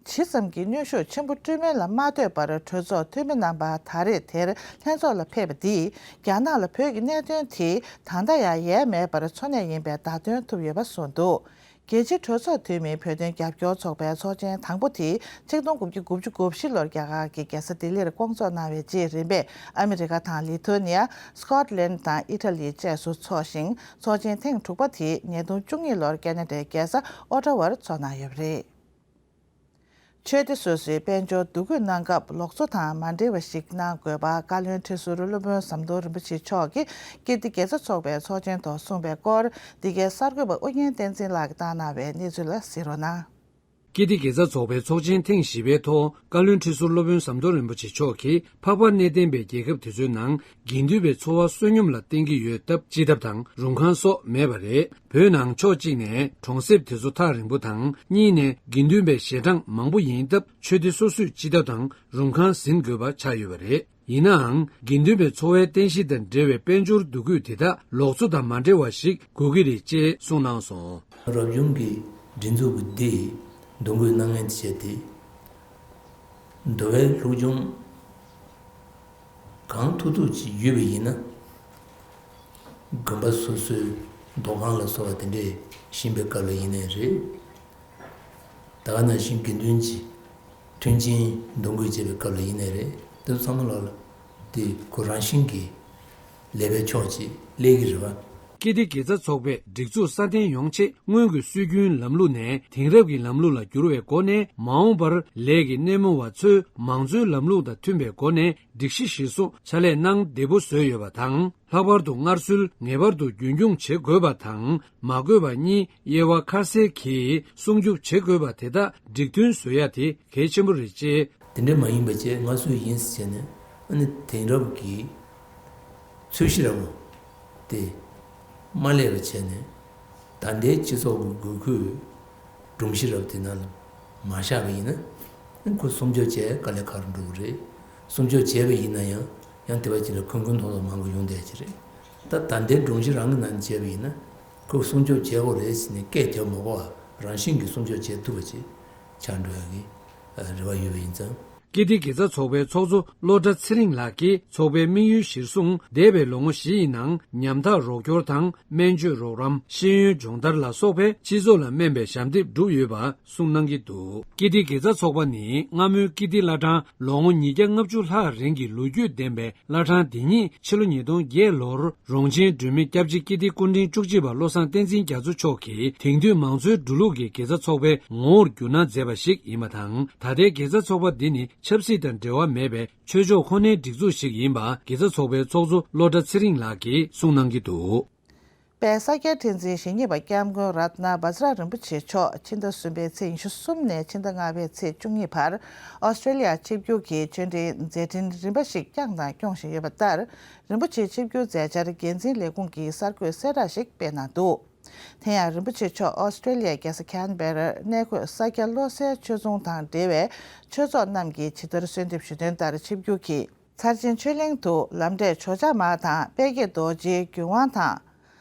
ཇི་ཙམ་གྱི་གནོན་ཤུགས་ཆེན་པོ་སྤྲོད་མིན་ལ་མ་ལྟོས་པར། གྲོས་ཚོགས་འཐུས་མི་རྣམ་པ་ད་རེས་དེར་ལྷན་ཚོགས་ལ་ཕེབས་པ་འདིས། རྒྱ་ནག་ལ་བོད་ཀྱི་གནད་དོན་དེ་ད་ལྟ་ཡང་ཡལ་མེད་པར་འཚོ་གནས་ཡིན་པའི་བརྡ་སྟོན་ཐུབ་ཡོད་པ་གསུངས་འདུག་རྒྱལ་སྤྱིའི་གྲོས་ཚོགས་འཐུས་མིའི་བོད་དོན་རྒྱབ་སྐྱོར་ཚོགས་པའི་ཚོགས་ཆེན་དང་པོ་དེ་ཆིག་སྟོང་དགུ་བརྒྱ་དགུ་བཅུ་གོ་བཞི་ལོར་རྒྱ་གར་གྱི་རྒྱལ་ས་ལྡི་ལིར་སྐོང་ཚོགས་གནང་བའི་རྗེས། རིམ་པས་ཨ་མི་རི་ཀ་དང་ལི་ཐོ་ནི་ཡ། སི་ཀོཊ་ལན་དང་ཨི་ཊ་ལི་བཅས་སུ་འཚོགས་ཤིང་། ཚོགས་ཆེན་ཐེངས་དྲུག་པ་དེ་ཉིས་སྟོང་བཅུ་གཉིས་ལོར་ཁེ་ན་ཌའི་རྒྱལ་ས་ཨོ་ཊ་ཝར་འཚོགས་གནང་ཡོད་པ་རེད། ཆོས་སྡེ་སོ་སོའི་དཔལ་འབྱོར་འདུ་འགོད་གནང་སྐབས་ལོག་འཚོ་དང་མ་འབྲེལ་བ་ཞིག་གནང་དགོས་པ། བཀའ་བློན་ཁྲི་ཟུར་སློབ་དཔོན་ཟམ་གདོང་རིན་པོ་ཆེ་མཆོག་གིས་ཀིརྟི་དགེ་རྩ་ཚོགས་པའི་ཚོགས་ཆེན་ཐོག་གསུངས་པའི་སྐོར། འདི་གའི་གསར་འགོད་པ་ཨུ་རྒྱན་བསྟན་འཛིན་ལགས་ཀྱིས་བཏང་གནང་བའི་གནས་ཚུལ་ལ་གཟིགས་རོགས་གནང་། ཀིརྟི་དགེ་རྩ་ཚོགས་པའི་ཚོགས་ཆེན་ཐེངས་བཞི་པའི་ཐོག་བཀའ་བློན་ཁྲི་ཟུར་སློབ་དཔོན་ཟམ་གདོང་རིན་པོ་ཆེ་མཆོག་གིས། འཕགས་པ་གནས་བརྟན་པའི་རྒྱལ་ཁབ་དེ་ཚོའི་ནང་དགེ་འདུན་པའི་འཚོ་བ་བསོད་སྙོམས་ལ་བརྟེན་གྱི་ཡོད་སྟབས། སྤྱི་ཐབ་དང་རུམ་ཁང་སོགས་མེད་པ་རེད། བོད་ནང་ཕྱོགས་གཅིག་ནས་གྲོང་གསེབ་དེ་ཚོ་ཐག་རིང་པོ་དང་། གཉིས་ནས་དགེ་འདུན་པའི་ཞལ་གྲངས་མང་པོ་ཡིན་སྟབས། ཆོས་སྡེ་སོ་སོས་སྤྱི་ཐབ་དང་རུམ་ཁང་ཟིན་དགོས་པ་ཆགས་ཡོད་པ་རེད། ཡིན་ནའང་། དགེ་འདུན་པའི་འཚོ་བའི་རྟེན་གཞི་དང་འབྲེལ་བའི་དཔལ་འབྱོར་འདུ་འགོད་དེ་དག་ལོག་འཚོ་དང་མ་འབྲེལ་བ་ཞིག་དགོས་ཀྱི་རེད་ཅེས་གསུངས་གནང་སོང་། རབ་བྱུང་གི་སྒྲིག་འཛུགས་ཀྱི་འདི་འདུ་འགོད་གནང་མཁན་བྱས་ཏེ། འདུལ་བའི་ལུགས་སྦྱོང་གང་ཐུབ་ཐུབ་ཅིག་ཡོད་པ་ཡིན་ན། དགོན་པ་སོ་སོའི་མདོ་ཁང་ལ་སོགས་པ་དེ་འདྲས་བཞེངས་པའི་སྐབས་ལ་ཡིན་ནའི་རེད། ད་ག་ནང་བཞིན་དགེ་འདུན་གྱི་མཐུན་རྐྱེན་འདུ་འགོད་བྱེད་པའི་སྐབས་ལ་ཡིན་ནའི་རེད། དེ་ཚོ་ཚང་མ་ལོག་ལ་དེ་ཁོ་རང་བཞིན་གྱིས་ལེགས་པའི་ཕྱོགས་ཀྱི་སླེབས་ཀྱི་རེད་བ། ཀིརྟི་དགེ་རྩ་ཚོགས་པས་སྒྲིག་འཛུགས་སྲ་བརྟན་ཡོང་ཆེད། སྔོན་གྱི་སྲོལ་རྒྱུན་ལམ་ལུགས་ནས་དེང་རབས་ཀྱི་ལམ་ལུགས་ལ་བསྒྱུར་བའི་སྒོ་ནས། མ་འོངས་པར་ལས་ཀྱི་སྣེ་མོ་བ་ཚོས་མང་གཙོའི་ལམ་ལུགས་དང་མཐུན་པའི་སྒོ་ནས་སྒྲིག་གཞི་གཞིར་བཟུང་ཕྱག་ལས་གནང་བདེ་པོ་བཟོས་ཡོད་པ་དང་། ལྷག་པར་དུ་སྔར་སྲོལ་ངེས་པར་དུ་རྒྱུན་འཁྱོངས་བྱེད་དགོས་པ་དང་། མ་དགོས་པ་གཉིས་དབྱེ་བ་ཁ་གསལ་གྱིས་སྲུང་སྐྱོབ་བྱེད་དགོས་པ་དེ་དག་སྒྲིག་མཐུན་བཟོ་ཡ་དེ་གལ་ཆེན་པོ་རེད་ཅེས། དེ་འདྲ་མ་ཡིན་པ་བྱས། སྔར་སྲོལ་ཡིན་ཟེར་བྱས་ནས། ཨ་ནི་དེང་རབས་ཀྱི་ཚོས་གཞི་ར་མོ་དེ་མ་སླེབས་པ་བྱས་ནས། ད་ལྟའི་སྤྱི་ཚོགས་ཀྱི་དགོས་མཁོའི་སྒྲོམ་གཞི་རབ་དེ་ནང་ལ་མ་བཞག་པ་ཡིན་ན། ཨ་ནི་ཁོ་སྲུང་སྐྱོབ་བྱས་དཀའ་ལས་ཁག་རུ་འགྲོ་གི་རེད། སྲུང་སྐྱོབ་བྱས་པ་ཡིན་ན་ཡང་། ཡང་དེ་བ་ཅིག་ལ་འཁོན་འཁོན་ཐོག་ཐོག་མང་པོ་ཡོང་བསྡད་ཀྱི་རེད། ད་ད་ལྟའི་སྒྲོམ་གཞི་རང་གི་ནང་ནས་བྱས་པ་ཡིན་ན། ཁོ་སྲུང་སྐྱོབ་བྱེད་དགོས་རེད་ཟེར་ནས་སྐད་རྒྱབ་མ་དགོས་པ། རང་བཞིན་གྱིས་སྲུང་སྐྱོབ་བྱེད་ཐུབ་པ་ཅིག་ཆགས་འགྲོ་ཡག་གི་རེ་བ་ཡོད་པ་ཡིན་ཙང་། ཀིརྟི་དགེ་རྩ་ཚོགས་པའི་ཚོགས་གཙོ་བློ་གྲྭ་ཚེ་རིང་ལགས་ཀྱིས། ཚོགས་པའི་དམིགས་ཡུལ་གཞིར་བཟུང་། འདས་པའི་ལོ་ངོ་བཞི་ཡི་ནང་ཉམ་ཐག་རོགས་སྐྱོར་དང་། སྨན་བཅོས་རོགས་རམ། ཤེས་ཡོན་སྦྱོང་བརྡར་ལ་སོགས་པའི་སྤྱི་ཚོགས་ལ་སྨན་པའི་ཞབས་འདེགས་བསྒྲུབས་ཡོད་པ་གསུངས་གནང་གི་འདུག་ཀིརྟི་དགེ་རྩ་ཚོགས་པ་ནི། སྔ་མོའི་ཀིརྟི་བླ་བྲང་ལོ་ངོ་ཉིས་བརྒྱ་ལྔ་བཅུ་ལྷག་རིང་གི་ལོ་རྒྱུས་ལྡན་པའི་བླ་བྲང་འདི་ཉིད། ཕྱི་ལོ་ཉིས་སྟོང་བརྒྱད་ལོར་རོང་ཆེན་སྒྲོལ་མའི་སྐྱབས་རྗེ་ཀིརྟི་སྐུ་ཕྲེང་བཅུ་གཅིག་པ་བློ་བཟང་བསྟན་འཛིན་རྒྱ་མཚོ་མཆོག་གིས་དེང་དུས་མང་གཙོའི་འགྲོ་ལུགས་ཀྱི་དགེ་རྩ་ཚོགས་པའི་ངོ་བོར་བསྒྱུར་གནང་མཛད་པ་ཞིག་ཡིན་པ་དང་། ད་ལྟའི་དགེ་རྩ་ཚོགས་པ་འདི་ནི་ཆབ་སྲིད་དང་འབྲེལ་བ་མེད་པའི་ཆོས་ཕྱོགས་ཁོ་ནའི་སྒྲིག་འཛུགས་ཤིག་ཡིན་པ་དགེ་རྩ་ཚོགས་པའི་ཚོགས་གཙོ་བློ་གྲྭ་ཚེ་རིང་ལགས་ཀྱིས་གསུངས་གནང་གི་འདུག་པའི་ས་སྐྱ་ཁྲི་འཛིན་ཞེ་གཉིས་པ་སྐྱབས་མགོན་རཏྣ་བཛྲ་རིན་པོ་ཆེ་མཆོག་ཕྱི་ཟླ་གསུམ་པའི་ཚེས་ཉི་ཤུ་གསུམ་ནས་ཕྱི་ཟླ་ལྔ་པའི་ཚེས་བཅུ་གཉིས་བར་ཨོ་སི་ཀྲེ་ལི་ཡར་ཆིབས་བསྒྱུར་གྱིས་ཆོས་འབྲེལ་མཛད་འཕྲིན་རིམ་པ་ཞིག་བསྐྱངས་དང་སྐྱོང་བཞིན་ཡོད་པ་ལྟར། རིན་པོ་ཆེ་ཆིབས་བསྒྱུར་མཛད་འཆར་འགན་འཛིན་ལས་ཁུངས་ཀྱིས་གསར་འགོད་གསལ་བསྒྲགས་ཤིག་སྤེལ་གནང་འདུག་དེ་ཡང་རིན་པོ་ཆེ་མཆོག་ཨོ་སི་ཀྲེ་ལི་ཡའི་རྒྱལ་ས་ཁན་བེ་རར་གནས་འཁོད་ས་སྐྱ་བློ་གསལ་ཆོས་རྫོང་དང་འབྲེལ་བའི་ཆོས་ཚོགས་རྣམས་ཀྱིས་ཇི་ལྟར་གསོལ་འདེབས་ཞུས་དོན་ལྟར་ཆིབས་བསྒྱུར་གྱིས། ཚར་ཆེན་ཆོས་གླིང་དུ་ལམ་འབྲས་ཇོ་ཆག་མ་དང་དཔལ་དགྱེས་རྡོ་རྗེའི་རྒྱུན་དབང་དང་།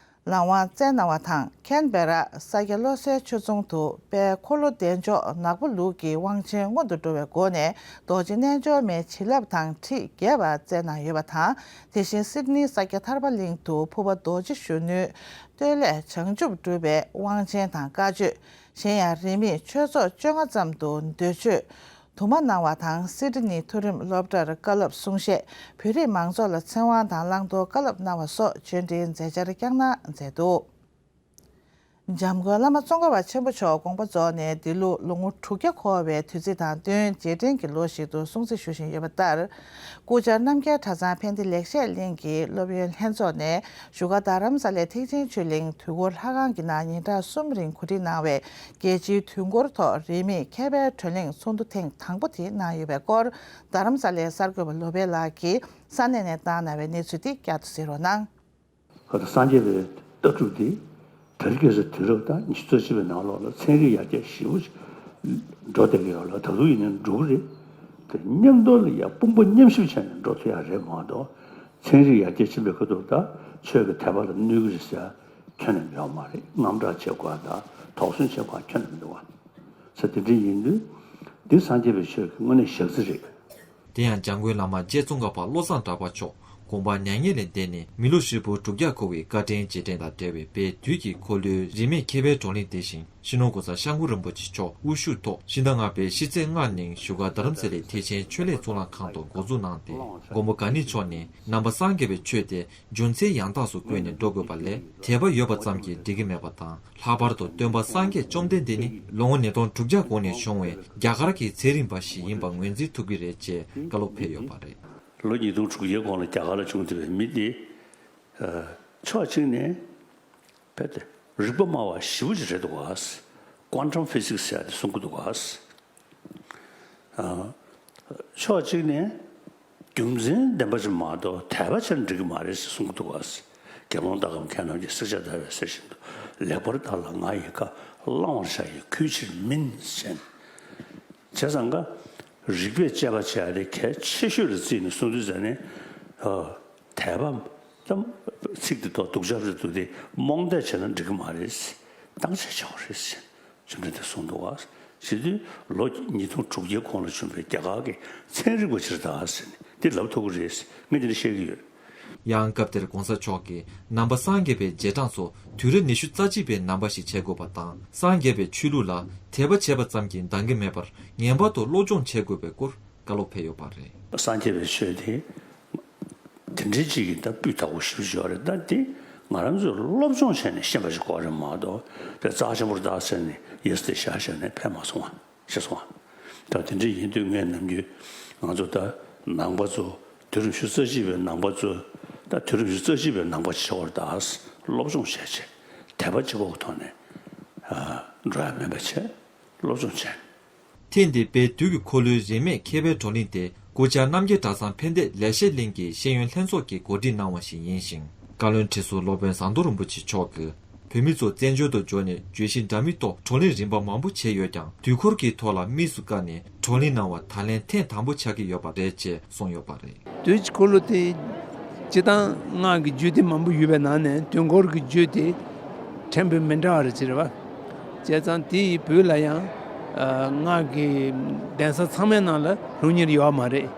ལམ་དབང་སྩལ་གནང་བ་དང་། ཁན་བེ་ར་ས་སྐྱ་བློ་གསལ་ཆོས་རྫོང་དུ་དཔལ་འཁོར་ལོ་བདེ་མཆོག་ནག་པོ་ལུགས་ཀྱི་དབང་ཆེན་སྔོན་དུ་འགྲོ་བའི་སྒོ་ནས་རྡོ་རྗེ་རྣལ་འབྱོར་མའི་བྱིན་རླབས་དང་ཁྲིད་རྒྱས་པ་སྩལ་གནང་ཡོད་པ་དང་། དེ་བཞིན་སིད་ནི་ས་སྐྱ་ཐར་པ་གླིང་དུ་ཕུར་པ་རྡོ་རྗེ་གཞོན་ནུའི་སྟོད་ལས་བྱང་ཆུབ་སྒྲུབ་པའི་དབང་ཆེན་དང་བཀའ་ཆོས། གཞན་ཡང་རིས་མེད་ཆོས་ཚོགས་བཅོ་ལྔ་ཙམ་དུ་མདོ་ཆོས། དུ་མ་གནང་བ་དང་། སིད་ནི་མཐོ་རིམ་སློབ་གྲྭར་བཀའ་སློབ་གསུང་བཤད། བོད་རིགས་མང་ཚོགས་ལ་ཚེ་དབང་དང་བླང་དོར་བཀའ་སློབ་གནང་བ་སོགས་ཆོས་འབྲེལ་མཛད་འཆར་བསྐྱངས་གནང་མཛད་འདུག་འཇམ་མགོན་བླ་མ་ཙོང་ཁ་པ་ཆེན་པོ་མཆོག་དགོངས་པ་རྫོགས་ནས་འདི་ལོ་ལོ་ངོ་དྲུག་བརྒྱ་འཁོར་བའི་དུས་ཚིགས་དང་བསྟུན་རྗེས་དྲན་གྱི་ལོ་ཞིག་ཏུ་སྲུང་བརྩི་ཞུ་བཞིན་ཡོད་པ་ལྟར། སྐུ་བཅར་རྣམ་རྒྱལ་གྲྭ་ཚང་ཕན་བདེ་ལེགས་བཤད་གླིང་གི་སློབ་ཡོན་ལྷན་ཚོགས་ནས་བཞུགས་སྒར་རྡ་རམ་ས་ལའི་ཐེག་ཆེན་ཆོས་གླིང་དུས་འཁོར་ལྷ་ཁང་གི་ནང་ཉིན་གྲངས་གསུམ་རིང་གོ་སྒྲིག་གནང་བའི་རྒྱལ་སྤྱིའི་དུས་འཁོར་ཐོག་རིས་མེད་མཁས་པའི་བགྲོ་གླེང་ཚོགས་འདུ་ཐེངས་དང་པོ་དེ་གནང་ཡོད་པའི་སྐོར། རྡ་རམ་ས་ལའི་གསར་འགོད་པ་ལོ་པཎ་ལགས་ཀྱིས་ས་གནས་ནས་བཏང་གནང་བའི་གནས་ཚུལ་དེ་བསྐྱར་དུ་གཟིགས་རོགས་གནང་། ཁ་ད་སངས་རྒྱས་པའི་ལྟ་གྲུབ་དེ་བོད་རྒྱལ་ས་དུས་རབས་དང་ཉི་ཤུ་རྩ་གཅིག་པའི་ནང་ལོགས་ལ་ཚན་རིག་ཡར་རྒྱས་ཞེ་པོ་ཅིག་འགྲོ་བསྡད་ཀྱི་ཡོད་ལ། ད་དུང་ཡིན་ན་འགྲོ་གི་རེད། དེ་མཉམ་དུ་ལ་ཡ་དཔུང་པ་མཉམ་གཤིབ་བྱས་ནས་འགྲོ་ཐུབ་ཡ་རེད་མ་གཏོགས། ཚན་རིག་ཡར་རྒྱས་ཕྱིན་པའི་ཁ་ཐུག་ད་ཆོས་ཀྱི་དད་པ་ལ་གནོད་ཀྱི་རེད་ཟེར་ཡ་ཁྱོན་ནས་ཡོད་མ་རེད། དངངས་སྐྲག་བྱེད་དགོས་དང་དོགས་ཟོན་བྱེད་དགོས་ཁྱོན་ནས་མི་འདུག་བ། ས་དེ་འདྲ་ཡིན་དུས་འདི་སངས་རྒྱས་པའི་ཆོས་ཀྱི་དངོས་གནས་ཞག་རྩི་རེད། དེ་ཡང་འཇམ་མགོན་བླ་མ་རྗེ་ཙོང་ཁ་པ་བློ་བཟང་གྲགས་པ་མཆོག་དགོངས་པ་མྱ་ངན་ལས་འདས་ནས་མི་ལོ་ཧྲིལ་པོ་དྲུག་བརྒྱ་འཁོར་བའི་བཀའ་དྲིན་རྗེས་དྲན་དང་འབྲེལ་བའི་དཔལ་དུས་ཀྱི་འཁོར་ལོའི་རིས་མེད་མཁས་པའི་བགྲོ་གླེང་དེ་བཞིན་སྤྱི་ནོར་༸གོང་ས་༸སྐྱབས་མགོན་རིན་པོ་ཆེ་མཆོག་དབུ་བཞུགས་ཐོག་ཕྱི་ཟླ་ལྔ་པའི་ཕྱི་ཚེས་ལྔ་ཉིན་བཞུགས་སྒར་རྡ་རམ་ས་ལའི་ཐེག་ཆེན་ཆོས་གླིང་གཙུག་ལག་ཁང་དུ་འགོ་འཛུགས་གནང་སྟེ། མགོན་པོ་གང་ཉིད་མཆོག་ནས་ནང་པ་སངས་རྒྱས་པའི་ཆོས་དེ་རྒྱུ་མཚན་ཡང་དག་སུ་བཀོད་ནས་འགྲོ་དགོས་པ་ལས། དད་པ་ཡོད་པ་ཙམ་གྱིས་འགྲིག་གི་མེད་པ་དང་། ལྷག་པར་དུ་སྟོན་པ་སངས་རྒྱས་བཅོམ་ལྡན་འདས་ནི་ལོ་ངོ་ཉིས་སྟོང་དྲུག་བརྒྱ་གོང་ནས་བྱུང་བའི་རྒྱ་གར་གྱི་ཚན་རིག་པ་ཞིག་ཡིན་པ་ངོས་འཛིན་ཐུབ་ཀྱི་རེད་ཅེས་བཀའ་སློབ་ཕེབས་ཡོད་པ་རེད། ལོ་ཉིས་སྟོང་དྲུག་བརྒྱའི་གོང་ལ་རྒྱ་གར་ལ་བྱུང་བསྡད་པའི་མི་དེ། ཕྱོགས་གཅིག་ནས་རྦད་དེ་རིག་པ་དམའ་བ་ཞེ་པོ་ཅིག་རེད་འདུག་ག། Quantum Physics ཟེར་ཡ་དེ་གསུང་གི་འདུག་ག། ཕྱོགས་གཅིག་ནས་རྒྱུ་མཚན་ལྡན་པ་ཅིག་མ་གཏོགས་དད་པ་བྱས་ན་འགྲིག་གི་མ་རེད་ཟེར་གསུང་གི་འདུག་ག། དགེ་སློང་དག་གམ་མཁས་རྣམས་ཀྱིས་བསྲེགས་བཅད་བརྡར་བའི་གསེར་བཞིན་དུ། ལེགས་པར་བརྟགས་ལ་ང་ཡི་བཀའ། བླང་བར་བྱ་ཡི་གུས་ཕྱིར་མིན་ཟེར། བྱས་ཙང་ཀ་རིགས་པས་དཔྱད་པ་བྱས་ཏེ་གལ་ཆེ་ཤོས་ལ་བརྩིས་ནས་གསུང་དུས་ཙ་ནས། དད་པ་དང་ཚིག་དེ་ཐོག་སྡུག་ཅག་རེད་འདུག་སྟེ་རྨོངས་དད་བྱས་ན་འགྲིག་གི་མ་རེད། བརྟག་དཔྱད་བྱ་དགོས་རེད། བཅོམ་ལྡན་འདས་གསུངས་འདུག་བ། བྱེད་དུས་ལོ་ཉིས་སྟོང་དྲུག་བརྒྱའི་གོང་ལ་བྱུང་བའི་རྒྱ་གར་གྱི་ཚན་རིག་པ་ཅིག་རེད་ད་ཟེར་ནས་འདི་ལབ་ཐུབ་ཀྱི་རེད། ངས་འདི་འདྲ་བཤད་ཀྱི་ཡོད། ཡང་སྐབས་དེར་༸གོང་ས་མཆོག་གིས་ནང་པ་སངས་རྒྱས་པའི་རྗེས་འབྲང་ཚོ་དུས་རབས་ཉི་ཤུ་རྩ་གཅིག་པའི་ནང་པ་ཞིག་བྱེད་དགོས་པ་དང་། སངས་རྒྱས་པའི་ཆོས་ལུགས་ལ་དད་པ་བྱས་པ་ཙམ་གྱིས་འདང་གི་མེད་པར་ངེས་པར་དུ་སློབ་སྦྱོང་བྱེད་དགོས་པའི་སྐོར་བཀའ་སློབ་ཕེབས་ཡོད་པ་རེད། སངས་རྒྱས་པའི་ཆོས་དེ་དེ་འདྲའི་ཅིག་གི་ད་སྤུས་དག་པོ་ཞེ་པོ་ཅིག་ཡོད་རེད། ད་དེ་ང་རང་ཚོས་སློབ་སྦྱོང་བྱས་ནས་ཤེས་པ་ཞིག་དགོས་རེད་མ་གཏོགས་དེ་རྩ་ཆེན་པོར་བཏགས་ཟེར་ནས་ཡས་དེ་བཞག་བཞག་ནས་ཕན་མ་སོང་བ། ཤེས་སོང་ཨ། ད་དེ་འདྲ་ཡིན་དུས་ངས་ནམ་རྒྱུན་ང་ཚོ་ད་ནང་པ་ཚོ་དུས་རབས་ཉི་ཤུ་རྩ་གཅིག་པའི་ནང་པ་ཚོ་ད་དུས་རབས་ཉི་ཤུ་རྩ་གཅིག་པའི་ནང་པ་ཆགས་པར་ད་སློབ་སྦྱོང་བྱས་བྱས་དད་པ་གཅིག་པོ་གི་ཐོག་ནས་འགྲོ་ཡ་མིན་པ་བྱས་སློབ་སྦྱོང་བྱས། ཐེངས་འདིའི་དཔལ་དུས་ཀྱི་འཁོར་ལོའི་རིས་མེད་མཁས་པའི་བགྲོ་གླེང་དེ་སྐུ་བཅར་རྣམ་རྒྱལ་གྲྭ་ཚང་ཕན་བདེ་ལེགས་བཤད་གླིང་གི་ཤེས་ཡོན་ལྷན་ཚོགས་ཀྱིས་གོ་སྒྲིག་གནང་བ་ཞིག་ཡིན་ཞིང་། བཀའ་བློན་ཁྲི་ཟུར་སློབ་དཔོན་ཟམ་གདོང་རིན་པོ་ཆེ་མཆོག་གིས། བོད་མི་ཚོ་བཙན་བྱོལ་དུ་འབྱོར་ནས་བརྗོད་གཞི་འདྲ་མིན་ཐོག་བགྲོ་གླེང་རིམ་པ་མང་པོ་བྱས་ཡོད་ཀྱང་། དུས་འཁོར་གྱི་ཐོག་ལ་དམིགས་སུ་བཀར་ནས་བགྲོ་གླེང་གནང་བ་ད་ལན་ཐེངས་དང་པོ་ཆགས་ཀྱི་ཡོད་པ་རེད་ཅེས་གསུངས་ཡོད་པ་རེད། དུས་ཀྱི་འཁོར་ལོ་དེ་སྤྱིར་བཏང་སྔགས་ཀྱི་རྒྱུད་སྡེ་མང་པོ་ཡོད་པའི་ནང་ནས་དུས་འཁོར་གྱི་རྒྱུད་དེ་ཕྲན་བུ་མི་འདྲ་བ་རེད་ཅེས་རེད་བ། བྱས་ཙང་དེ་ཡི་བོད་ལ་ཡང་སྔགས་ཀྱི་གདན་ས་ཚང་མའི་ནང་ལ་སློབ་གཉེར་ཡོད་པ་མ་རེད།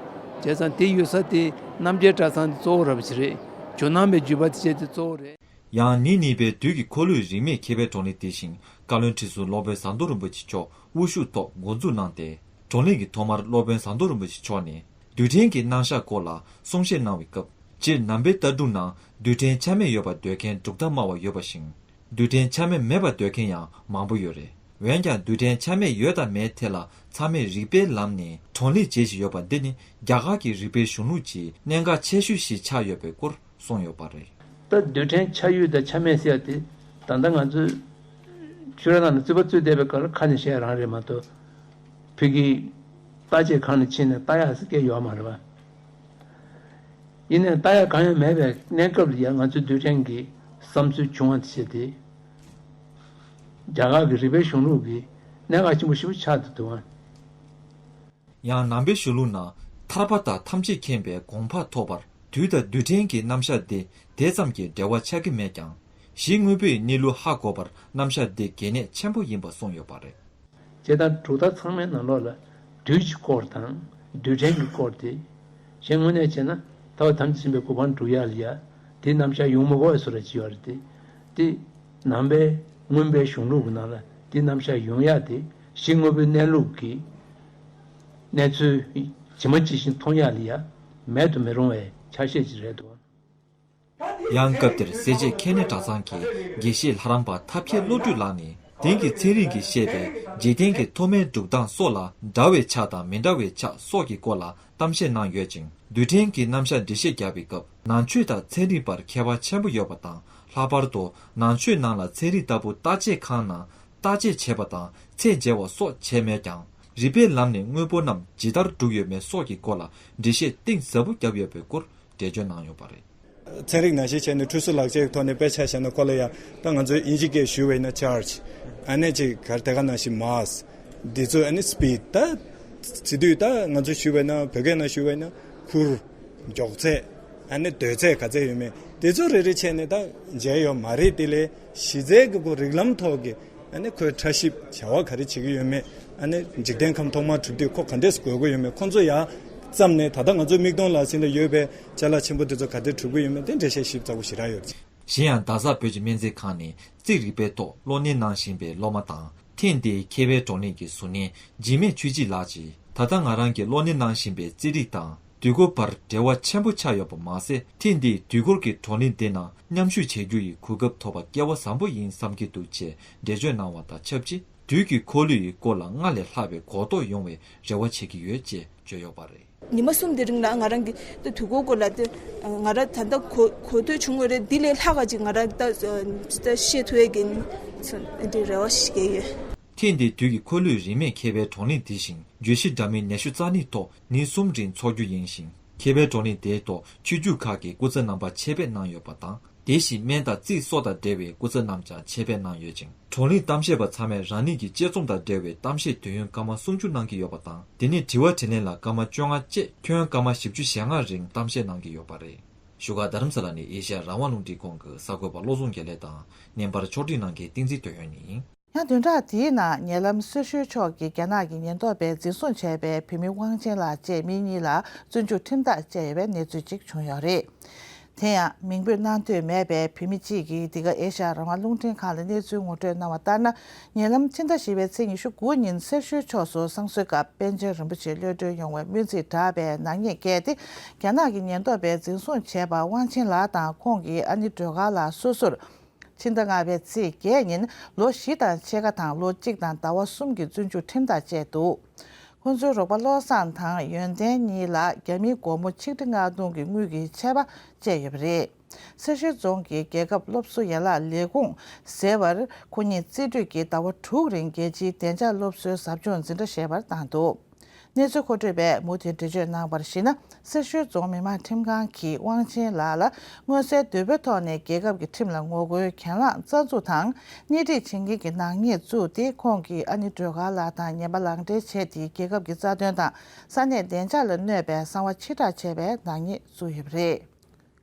བྱས་ཙང་དེ་ཡོད་ས་དེ་རྣམ་རྒྱལ་གྲྭ་ཚང་དེ་གཙོ་བོ་ར་བ་ཅིག་རེད། ཇོ་ནང་པའི་བརྒྱུད་པ་དེ་བྱས་དེ་གཙོ་བོ་རེད། ཡང་ཉིན་གཉིས་པའི་དུས་ཀྱི་འཁོར་ལོའི་རིས་མེད་མཁས་པའི་བགྲོ་གླེང་དེ་བཞིན་བཀའ་བློན་ཁྲི་ཟུར་སློབ་དཔོན་ཟམ་གདོང་རིན་པོ་ཆེ་མཆོག་དབུ་བཞུགས་ཐོག་འགོ་འཛུགས་གནང་སྟེ། བགྲོ་གླེང་གི་ཐོག་མར་སློབ་དཔོན་ཟམ་གདོང་རིན་པོ་ཆེ་མཆོག་ནས་རྡུལ་ཕྲན་གྱི་རྣམ་གཞག་སྐོར་ལ་གསུང་བཤད་གནང་བའི་སྐབས། སྤྱིར་ནང་པའི་ལྟ་གྲུབ་ནང་རྡུལ་ཕྲན་ཆ་མེད་ཡོད་པར་འདོད་མཁན་གྲུབ་མཐའ་སྨྲ་བ་ཡོད་པ་བཞིན། རྡུལ་ཕྲན་ཆ་མེད་མེད་པར་འདོད་མཁན་ཡང་མང་པོ་ཡོད་རེད། འོན་ཀྱང་རྡུལ་ཕྲན་ཆ་མེད་ཡོད་དང་མེད་ཐད་ལ་ཚང་མས་རིགས་པའི་ལམ་ནས་གྲོང་གླེང་བྱེད་བཞིན་ཡོད་པ་འདི་ནི་རྒྱ་གར་གྱི་རིགས་པའི་གཞུང་ལུགས་ཀྱི་གནད་འགག་ཆེ་ཤོས་ཤིག་ཆགས་ཡོད་པའི་སྐོར་གསུངས་ཡོད་པ་རེད། ད་རྡུལ་ཕྲན་ཆ་ཡོད་དང་ཆ་མེད་ཟེར་ཡ་དེ་ད་ལྟ་ང་ཚོས་ཆོས་ར་ནང་ལ་རྩོད་པ་རྩོད་བསྡད་པའི་སྐབས་ལ་ཁ་ནས་བཤད་ཡ་རང་རེད་མ་གཏོགས། ཕ་གི་ལྟ་བྱེད་ཁང་ནས་ཕྱིན་ནས་ལྟ་ཡག་ཟེར་སྐད་ཡོད་མ་རེད་པ། ཡིན་ནའི་ལྟ་ཡག་གང་ཡང་མེད་པའི་གནས་སྐབས་ལ་ཡང་ང་ཚོའི་རྡུལ་ཕྲན་གྱི་བསམ་ཚུལ་བྱུང་བ་དེ་བྱས་ཏེ། རྒྱ་གར་གྱི་རིག་པའི་གཞུང་ལུགས་ཀྱི་གནད་འགག་ཆེན་པོ་ཞིག་ཆགས་འདུག་ཨང་། ཡང་ནང་པའི་གཞུང་ལུགས་ནང་ཐར་པ་དང་ཐམས་ཅད་མཁྱེན་པའི་གོ་འཕང་ཐོབ་པར་དུས་དང་རྡུལ་ཕྲན་གྱི་རྣམ་གཞག་འདི་དེ་ཙམ་གྱི་འབྲེལ་བ་ཆགས་ཀྱི་མེད་ཀྱང་། གཞི་དངོས་པོའི་གནས་ལུགས་ཧ་གོ་བར་རྣམ་གཞག་འདི་གལ་གནད་ཆེན་པོ་ཡིན་པ་གསུངས་ཡོད་པ་རེད། བྱས་ཙང་གྲུབ་མཐའ་ཚང་མའི་ནང་ལོགས་ལ་དུས་ཀྱི་སྐོར་དང་རྡུལ་ཕྲན་གྱི་སྐོར་དེ། གཞན་དངོས་གནས་བྱས་ན་ཐར་པ་ཐམས་ཅད་མཁྱེན་པའི་གོ་འཕང་སྒྲུབ་ཡག་ལ་ཡ་དེ་རྣམ་གཞག་ཡོང་མི་དགོས་པའི་བཟོ་འདྲ་ཅིག་ཡོད་རེད་དེ། དེ་ནང་པའི་མངོན་པའི་གཞུང་ལུགས་ཀྱི་ནང་ལ་དེ་རྣམ་གཞག་ཡོང་ཡག་དེ་གཞི་དངོས་པོའི་གནས་ལུགས་ཀྱི་གནས་ཚུལ་ཇི་མ་ཇི་བཞིན་མཐོང་ཡག་ལ་ཡ་མེད་དུ་མི་རུང་བའི་ཆ་ཤས་ཅིག་རེད་འདུག་ཡང་སྐབས་དེར་སེར་བྱེས་མཁས་སྣེ་གྲྭ་ཚང་གི་དགེ་བཤེས་ལྷ་རམས་པ་ཐབས་མཁས་བློ་གྲོས་ལགས་ནས་དེང་གི་ཚན་རིག་གིས་བཤད་པའི་འཇིག་རྟེན་གྱི་མཐོ་དམན་གྲུབ་སྟངས་སོགས་ལ་འདྲ་བའི་ཆ་དང་མི་འདྲ་བའི་ཆ་སོགས་ཀྱི་སྐོར་ལ་གཏམ་བཤད་གནང་ཡོད་ཅིང་། རྡུལ་ཕྲན་གྱི་རྣམ་གཞག་འགྲེལ་བཤད་བརྒྱབ་པའི་སྐབས་ནང་ཆོས་དང་ཚན་རིག་བར་ཁྱད་པར་ཆེན་པོ་ཡོད་པ་དང་། ལྷག་པར་དུ་ནང་ཆོས་ནང་ལ་ཚན་རིག་ལྟ་བུ་བརྟག་དཔྱད་ཁང་ནང་བརྟག་དཔྱད་བྱེད་པ་དང་ཚད་འཇལ་བ་སོགས་བྱས་མེད་ཀྱང་། རིག་པའི་ལམ་ནས་དངོས་པོ་རྣམས་ཇི་ལྟར་གྲུབ་ཡོད་མེད་སོགས་ཀྱི་སྐོར་ལ་འགྲེལ་བཤད་གཏིང་ཟབ་པོ་བརྒྱབ་ཡོད་པའི་སྐོར་འགྲེལ་བརྗོད་གནང་ཡོད་པ་རེད། ཚན་རིག་ནང་བཞིན་བྱས་ནས་འཁྲུལ་སོ་ལག་ཆའི་ཐོག་ནས་དཔེ་ཆ་བཞག་ན་ཁོ་ལ་ཡང་ད་ང་ཚོའི་དབྱིན་ཇི་སྐད་ཞུ་བས་ན་ཆར་ཇི། ཨ་ནེ་ཅིག་གར་དེ་ག་ནང་བཞིན་མཱ་སི། འདི་ཚོ་ཨ་ནེ་སི་པིཌ་ད། བྱེད་དུས་ད་ང་ཚོ་ཞུ་བས་ན་བོད་སྐད་ནང་ཞུ་བས་ན་ཁུར། མགྱོགས་ཚད། ཨ་ནེ་སྡོད་ཚད་ག་ཚད་ཡོད་མེད་དེ་ཚོ་རེ་རེ་བྱས་ནས་ད་མཇལ་ཡོད་མ་རེད། དེ་ལས་གཞི་རྩའི་གི་ཁོ་རིགས་ལམ་ཐོག་གི་ཨ་ནི་ཁོའི་ཕྲ་ཞིབ་བྱ་བ་ག་རེ་བྱེད་ཀྱི་ཡོད་མེད། ཨ་ནི་འཇིག་རྟེན་ཁམས་ཐོག་མར་གྲུབ་དུས་ཁོ་ག་འདྲས་དགོས་ཀྱི་ཡོད་མེད། ཁོ་ཚོ་ཡར་བརྩམས་ནས་ད་ལྟ་ང་ཚོའི་མིག་མཐོང་ལག་ཟིན་ལ་ཡོད་པའི་ཅ་ལག་ཆེན་པོ་དེ་ཚོ་ག་འདྲས་གྲུབ་ཀྱི་ཡོད་མེད་དེ་འགྲེལ་བཤད་ཞིབ་ཚགས་པོ་ཞེ་དྲག་ཡོད་རེད། གཞན་ཡང་རྡ་ས་བོད་ཀྱི་སྨན་རྩིས་ཁང་ནས་རྩིས་རིག་པའི་ཐོག་གློག་བརྙན་གནང་བཞིན་པའི་སློབ་མ་དང་། ཐེངས་འདིའི་མཁས་པའི་བགྲོ་གླེང་གི་གཟུགས་བརྙན་འཇིགས་མེད་ཆོས་སྐྱིད་ལགས་ཀྱིས། ད་ལྟ་ང་རང་གིས་གློག་བརྙན་གནང་བཞིན་པའི་རྩིས་རིག་དང་དུས་འཁོར་བར་འབྲེལ་བ་ཆེན་པོ་ཆགས་ཡོད་པ་མ་ཟད། ཐེངས་འདིའི་དུས་འཁོར་གྱི་བགྲོ་གླེང་འདི་ནང་མཉམ་ཞུགས་བྱེད་རྒྱུ་ཡི་གོ་སྐབས་ཐོབ་པ་སྐལ་བ་བཟང་པོ་ཡིན་བསམ་གྱི་འདུག་ཅེས་འགྲེལ་བརྗོད་གནང་བ་དང་ཆབས་ཅིག་དུས་ཀྱི་འཁོར་ལོ་ཡི་སྐོར་ལ་སྔར་ལས་ལྷག་པའི་གོ་རྟོགས་ཡོང་བའི་རེ་བ་བྱེད་ཀྱི་ཡོད་ཅེས་བརྗོད་ཡོད་པ་རེད། ཉི་མ་གསུམ་དེ་རིང་ལ་ང་རང་གི་དུས་འཁོར་སྐོར་ལ་དེ་ང་རང་ད་ལྟ་གོ་གོ་ཐོས་བྱུང་བ་རེད། འདི་ལས་ལྷག་ག་ཅིག་ང་རང་ད་ད་ཤེས་ཐུབ་ཡས་ཀྱི་འདི་རེ་བ་ཞིག་ཡོད། ཐེངས་འདིའི་དུས་ཀྱི་འཁོར་ལོའི་རིས་མེད་མཁས་པའི་བགྲོ་གླེང་འདི་བཞིན་བརྗོད་གཞི་འདྲ་མིན་ཉི་ཤུ་རྩ་གཉིས་ཐོག་ཉིན་གསུམ་རིང་འཚོགས་རྒྱུ་ཡིན་ཞིང་། མཁས་པའི་བགྲོ་གླེང་དེའི་ཐོག་ཆོས་བརྒྱུད་ཁག་གི་སྐུ་ཚབ་རྣམ་པ་ཆེད་ཕེབས་གནང་ཡོད་པ་དང་། དེ་བཞིན་སྨན་དང་རྩིས་སོགས་དང་འབྲེལ་བའི་སྐུ་ཚབ་རྣམས་ཀྱང་ཆེད་ཕེབས་གནང་ཡོད་ཅིང་། བགྲོ་གླེང་གཏམ་བཤད་པ་ཚང་མས་རང་ཉིད་ཀྱི་དཔྱད་རྩོམ་དང་འབྲེལ་བའི་གཏམ་བཤད་དུས་ཡུན་སྐར་མ་སུམ་ཅུ་གནང་གི་ཡོད་པ་དང་། དེ་ནས་དྲི་བ་དྲིས་ལན་ལ་སྐར་མ་བཅོ་ལྔ་བཅས་ཁྱོན་སྐར་མ་བཞི་བཅུ་ཞེ་ལྔ་རིང་གཏམ་བཤད་གནང་གི་ཡོད་པ་རེད། བཞུགས་སྒར་རྡ་རམ་ས་ལ་ནས་ཨེ་ཤ་ཡ་རང་དབང་རླུང་འཕྲིན་ཁང་གི་གསར་འགོད་པ་བློ་བཟང་དགེ་ལེགས་དང་། བརྙན་པར་ཕྱོགས་སྒྲིག་གནང་མཁན་བསྟན་འཛིན་དོན་ཡོད་ཡིན། ཡང་བདུན་ཕྲག་འདིའི་ནང་ཉེ་ལམ་སེར་ཤུལ་ཕྱོགས་ཀྱི་རྒྱ་ནག་གི་ཉེན་རྟོག་པས་འཛིན་བཟུང་བྱས་པའི་བུད་མེད་དབང་ཆེན་ལགས་བཅས་མི་གཉིས་ལ་བཙོན་འཇུག་ཁྲིམས་ཐག་བཅད་ཡོད་པའི་གནས་ཚུལ་ཅིག་བྱུང་ཡོད་རེད། དེ་ཡང་མིང་འབོད་གནང་འདོད་མེད་པའི་བུད་མེད་ཅིག་གིས་འདི་ག་ཨེ་ཤ་ཡ་རང་དབང་རླུང་འཕྲིན་ཁང་ལ་གནས་ཚུལ་ངོ་སྤྲོད་གནང་བ་ལྟར་ན། ཉེ་ལམ་ཕྱི་ཟླ་བཞི་པའི་ཚེས་ཉི་ཤུ་དགུ་ཉིན་སེར་ཤུལ་ཕྱོགས་སུ་བསང་གསོལ་སྐབས་པཎ་ཆེན་རིན་པོ་ཆེ་གློད་གྲོལ་ཡོང་བའི་སྨོན་ཚིག་བསྒྲགས་པའི་ནག་ཉེས་བཀལ་ཏེ། རྒྱ་ནག་གི་ཉེན་རྟོག་པས་འཛིན་བཟུང་བྱས་པ་དབང་ཆེན་ལགས་དང་ཁོང་གི་ཨ་ནེ་སྒྲོལ་དཀར་ལགས་སོ་སོར། ཕྱི་ཟླ་ལྔ་པའི་ཚེས་བརྒྱད་ཉིན་ལོ་བཞི་དང་ཕྱེད་ཀ་དང་ལོ་གཅིག་དང་ཟླ་བ་གསུམ་གྱི་བཙོན་འཇུག་ཁྲིམས་ཐག་བཅད་འདུག་ཁོང་ཚོའི་རོགས་པ་བློ་བཟང་དང་ཡོན་ཏན་གཉིས་ལ་རྒྱ་མིའི་སྒོར་མོ་ཆིག་ཁྲི་ལྔ་སྟོང་གི་དངུལ་གྱི་ཆད་པ་བཅད་ཡོད་པ་རེད། སེར་ཤུལ་རྫོང་གི་རྒྱལ་ཁབ་སློབ་གསོ་ཡན་ལག་ལས་ཁུངས་ཟེར་བར་ཁོ་གཉིས་རྩིས་སྤྲོད་ཀྱིས་ཟླ་བ་དྲུག་རིང་རྒྱལ་སྤྱིའི་བདེ་འཇགས་སློབ་གསོའི་ཟབ་སྦྱོང་འཛིན་གྲྭ་ཞེས་པར་བཏང་འདུག་གནས་ཚུལ་མཁོ་སྤྲོད་པས་མུ་མཐུད་འགྲེལ་བརྗོད་གནང་བར་གཞིགས་ན། སེར་ཤུལ་རྫོང་མི་དམངས་ཁྲིམས་ཁང་གིས་དབང་ཆེན་ལགས་ལ་མངོན་གསལ་དོད་པོའི་ཐོག་ནས་རྒྱལ་ཁབ་ཀྱི་ཁྲིམས་ལ་ངོ་རྒོལ་གྱེན་ལངས་རྩ་འཛུགས་དང་སྣེ་ཁྲིད་བྱེད་མཁན་གྱི་ནག་ཉེས་བཙུགས་ཏེ། ཁོང་གི་ཨ་ནེ་སྒྲོལ་དཀར་ལགས་དང་ངན་པ་ལག་འབྲེལ་བྱས་ཏེ། རྒྱལ་ཁབ་ཀྱི་རྩ་དོན་དང་ས་གནས་བདེ་འཇགས་ལ་གནོད་པའི་གསང་བ་ཕྱིར་བསྒྲགས་བྱས་པའི་ནག་ཉེས་བཙུགས་ཡོད་པ་རེད།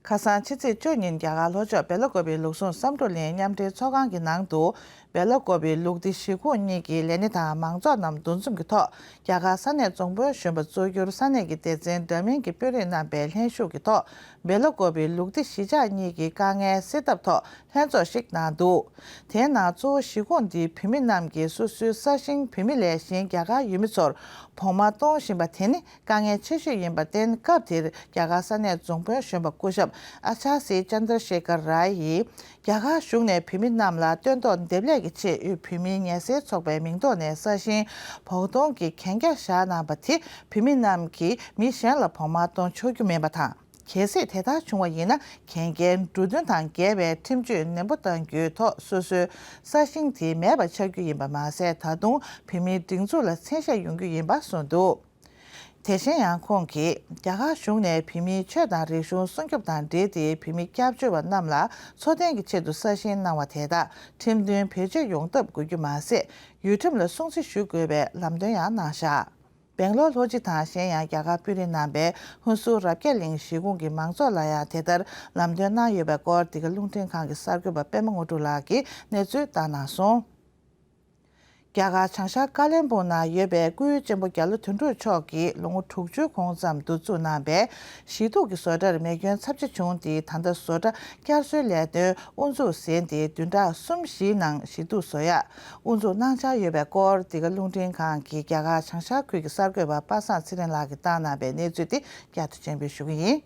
ཁ་སང་ཕྱི་ཚེས་བཅུ་ཉིན་རྒྱ་གར་ལྷོ་ཕྱོགས་སྦེ་ལ་ཀོབ་པའི་ལུགས་ཟུང་བསམ་གྲུབ་གླིང་མཉམ་འབྲེལ་ཚོགས་ཁང་གི་ནང་དུ། སྦེ་ལ་ཀོབ་པའི་ལུགས་བདེ་གཞིས་ཁོངས་གཉིས་ཀྱི་ལས་སྣེ་དང་མང་ཚོགས་རྣམས་འདུ་འཛོམས་ཀྱི་ཐོག་རྒྱ་གར་ས་གནས་རྫོང་དཔོན་གཞོན་པ་གཙོ་གྱུར་ས་གནས་ཀྱི་སྡེ་ཚན་འདྲ་མིན་གྱི་དཔོན་རིགས་རྣམ་པས་ལྷན་ཞུགས་ཀྱི་ཐོག་སྦེ་ལ་ཀོབ་པའི་ལུགས་བདེ་གཞིས་ཆགས་གཉིས་ཀྱི་དཀའ་ངལ་སེལ་ཐབས་ཐོག་ལྷན་ཚོགས་ཤིག་གནང་འདུག་དེའི་ནང་གཙོ་བོ་གཞིས་ཁོངས་འདིའི་བུད་མེད་རྣམས་ཀྱིས་སོ་སོའི་ས་ཞིང་བུད་མེད་ལས་གཞན་རྒྱ་གར་ཡུལ་མི་ཚོར་བོགས་མ་གཏོང་བཞིན་པ་དེ་ནི་དཀའ་ངལ་ཆེ་ཤོས་ཡིན་པར་བརྟེན། སྐབས་དེར་རྒྱ་གར་ས་གནས་རྫོང་དཔོན་གཞོན་པ་སྐུ་ཞབས་ཨ་ཆ་སི་ཅན་དྲ་ཤེ་ཀར་རའི་ཡིས། རྒྱ་གར་གཞུང་ནས་བུད་མེད་རྣམས་ལ་སྟོན་ཐོག་འདེབས་ལས་ཀྱི་ཆེད་དབུས་བོད་མིའི་ངལ་སེལ་ཚོགས་པའི་མིང་ཐོག་ནས་ས་ཞིང་བོགས་གཏོང་གི་གན་རྒྱ་བཞག་གནང་བ་དེ་བུད་མེད་རྣམས་ཀྱིས་མི་གཞན་ལ་བོགས་མ་གཏོང་ཆོག་རྒྱུ་མིན་པ་དང་། གལ་སྲིད་དེ་ལྟར་བྱུང་བ་ཡིན་ན། གན་རྒྱའི་འབྲུ་དོན་དང་འགལ་བའི་ཁྲིམས་གཅོད་ནན་པོ་གཏང་རྒྱུའི་ཐོག་སོ་སོའི་ས་ཞིང་དེ་མེད་པ་ཆགས་རྒྱུ་ཡིན་པ་མ་ཟད། ད་དུང་བོད་མིའི་སྒྲིག་འཛུགས་ལ་མཚན་ཤས་ཡོང་རྒྱུ་ཡིན་པ་གསུངས་འདུག་དེ་བཞིན་ཡང་ཁོང་གིས། རྒྱ་གར་གཞུང་ནས་བོད་མིའི་ཆོས་དང་རིག་གཞུང་སྲུང་སྐྱོབ་དང་འབྲེལ་ཏེ། བོད་མི་སྐྱབས་བཅོལ་བ་རྣམས་ལ་འཚོ་རྟེན་གྱི་ཆེད་དུ་ས་ཞིང་གནང་བ་དེ་དག་ཁྲིམས་མཐུན་བེད་སྤྱོད་ཡོང་ཐབས་དགོས་རྒྱུ་མ་ཟད། ཡུལ་ཁྲིམས་ལ་སྲུང་བརྩི་ཞུ་དགོས་པའི་ལམ་སྟོན་ཡང་གནང་བཞག་སྦེང་ལོར་ལྷོ་སྤྱི་དང་གཞན་ཡང་རྒྱ་གར་དཔོན་རིགས་རྣམ་པས་ཧུན་སུར་རབ་རྒྱས་གླིང་གཞིས་ཁོངས་ཀྱི་མང་ཚོགས་ལ་ཡང་དེ་ལྟར་ལམ་སྟོན་གནང་ཡོད་པའི་སྐོར། འདི་ག་རླུང་འཕྲིན་ཁང་གི་གསར་འགོད་པ་པད་མ་དངོས་གྲུབ་ལགས་ཀྱིས་གནས་ཚུལ་བཏང་གནང་སོང་། རྒྱ་གར་བྱང་ཤར་ཀ་ལོན་སྦུག་ན་ཡོད་པའི་སྐུའི་གཅེན་པོ་རྒྱ་ལོ་དོན་གྲུབ་མཆོག་གིས་ལོ་ངོ་དྲུག་ཅུའི་གོང་ཙམ་འདུ་འཛོམས་གནང་བའི་ཞི་གཏུག་གི་བཟོ་གྲྭར་མེ་སྐྱོན་ཚབས་ཆེ་བྱུང་སྟེ། ད་ལྟ་བཟོ་གྲྭ་བསྐྱར་གསོའི་ལས་དོན་དབུ་འཛུགས་ཟིན་ཏེ། བདུན་ཕྲག་གསུམ་བཞིའི་ནང་ཞི་གཏུག་བཟོ་ཡག་དབུ་འཛུགས་གནང་འཆར་ཡོད་པའི་སྐོར། འདི་ག་རླུང་འཕྲིན་ཁང་གི་རྒྱ་གར་བྱང་ཤར་ཁུལ་གྱི་གསར་འགོད་པ་པ་སངས་ཚེ་རིང་ལགས་ཀྱིས་བཏང་གནང་བའི་གནས་ཚུལ་དེ་བསྐྱར་དུ་སྤྱན་འབུལ་ཞུ་གི་ཡིན།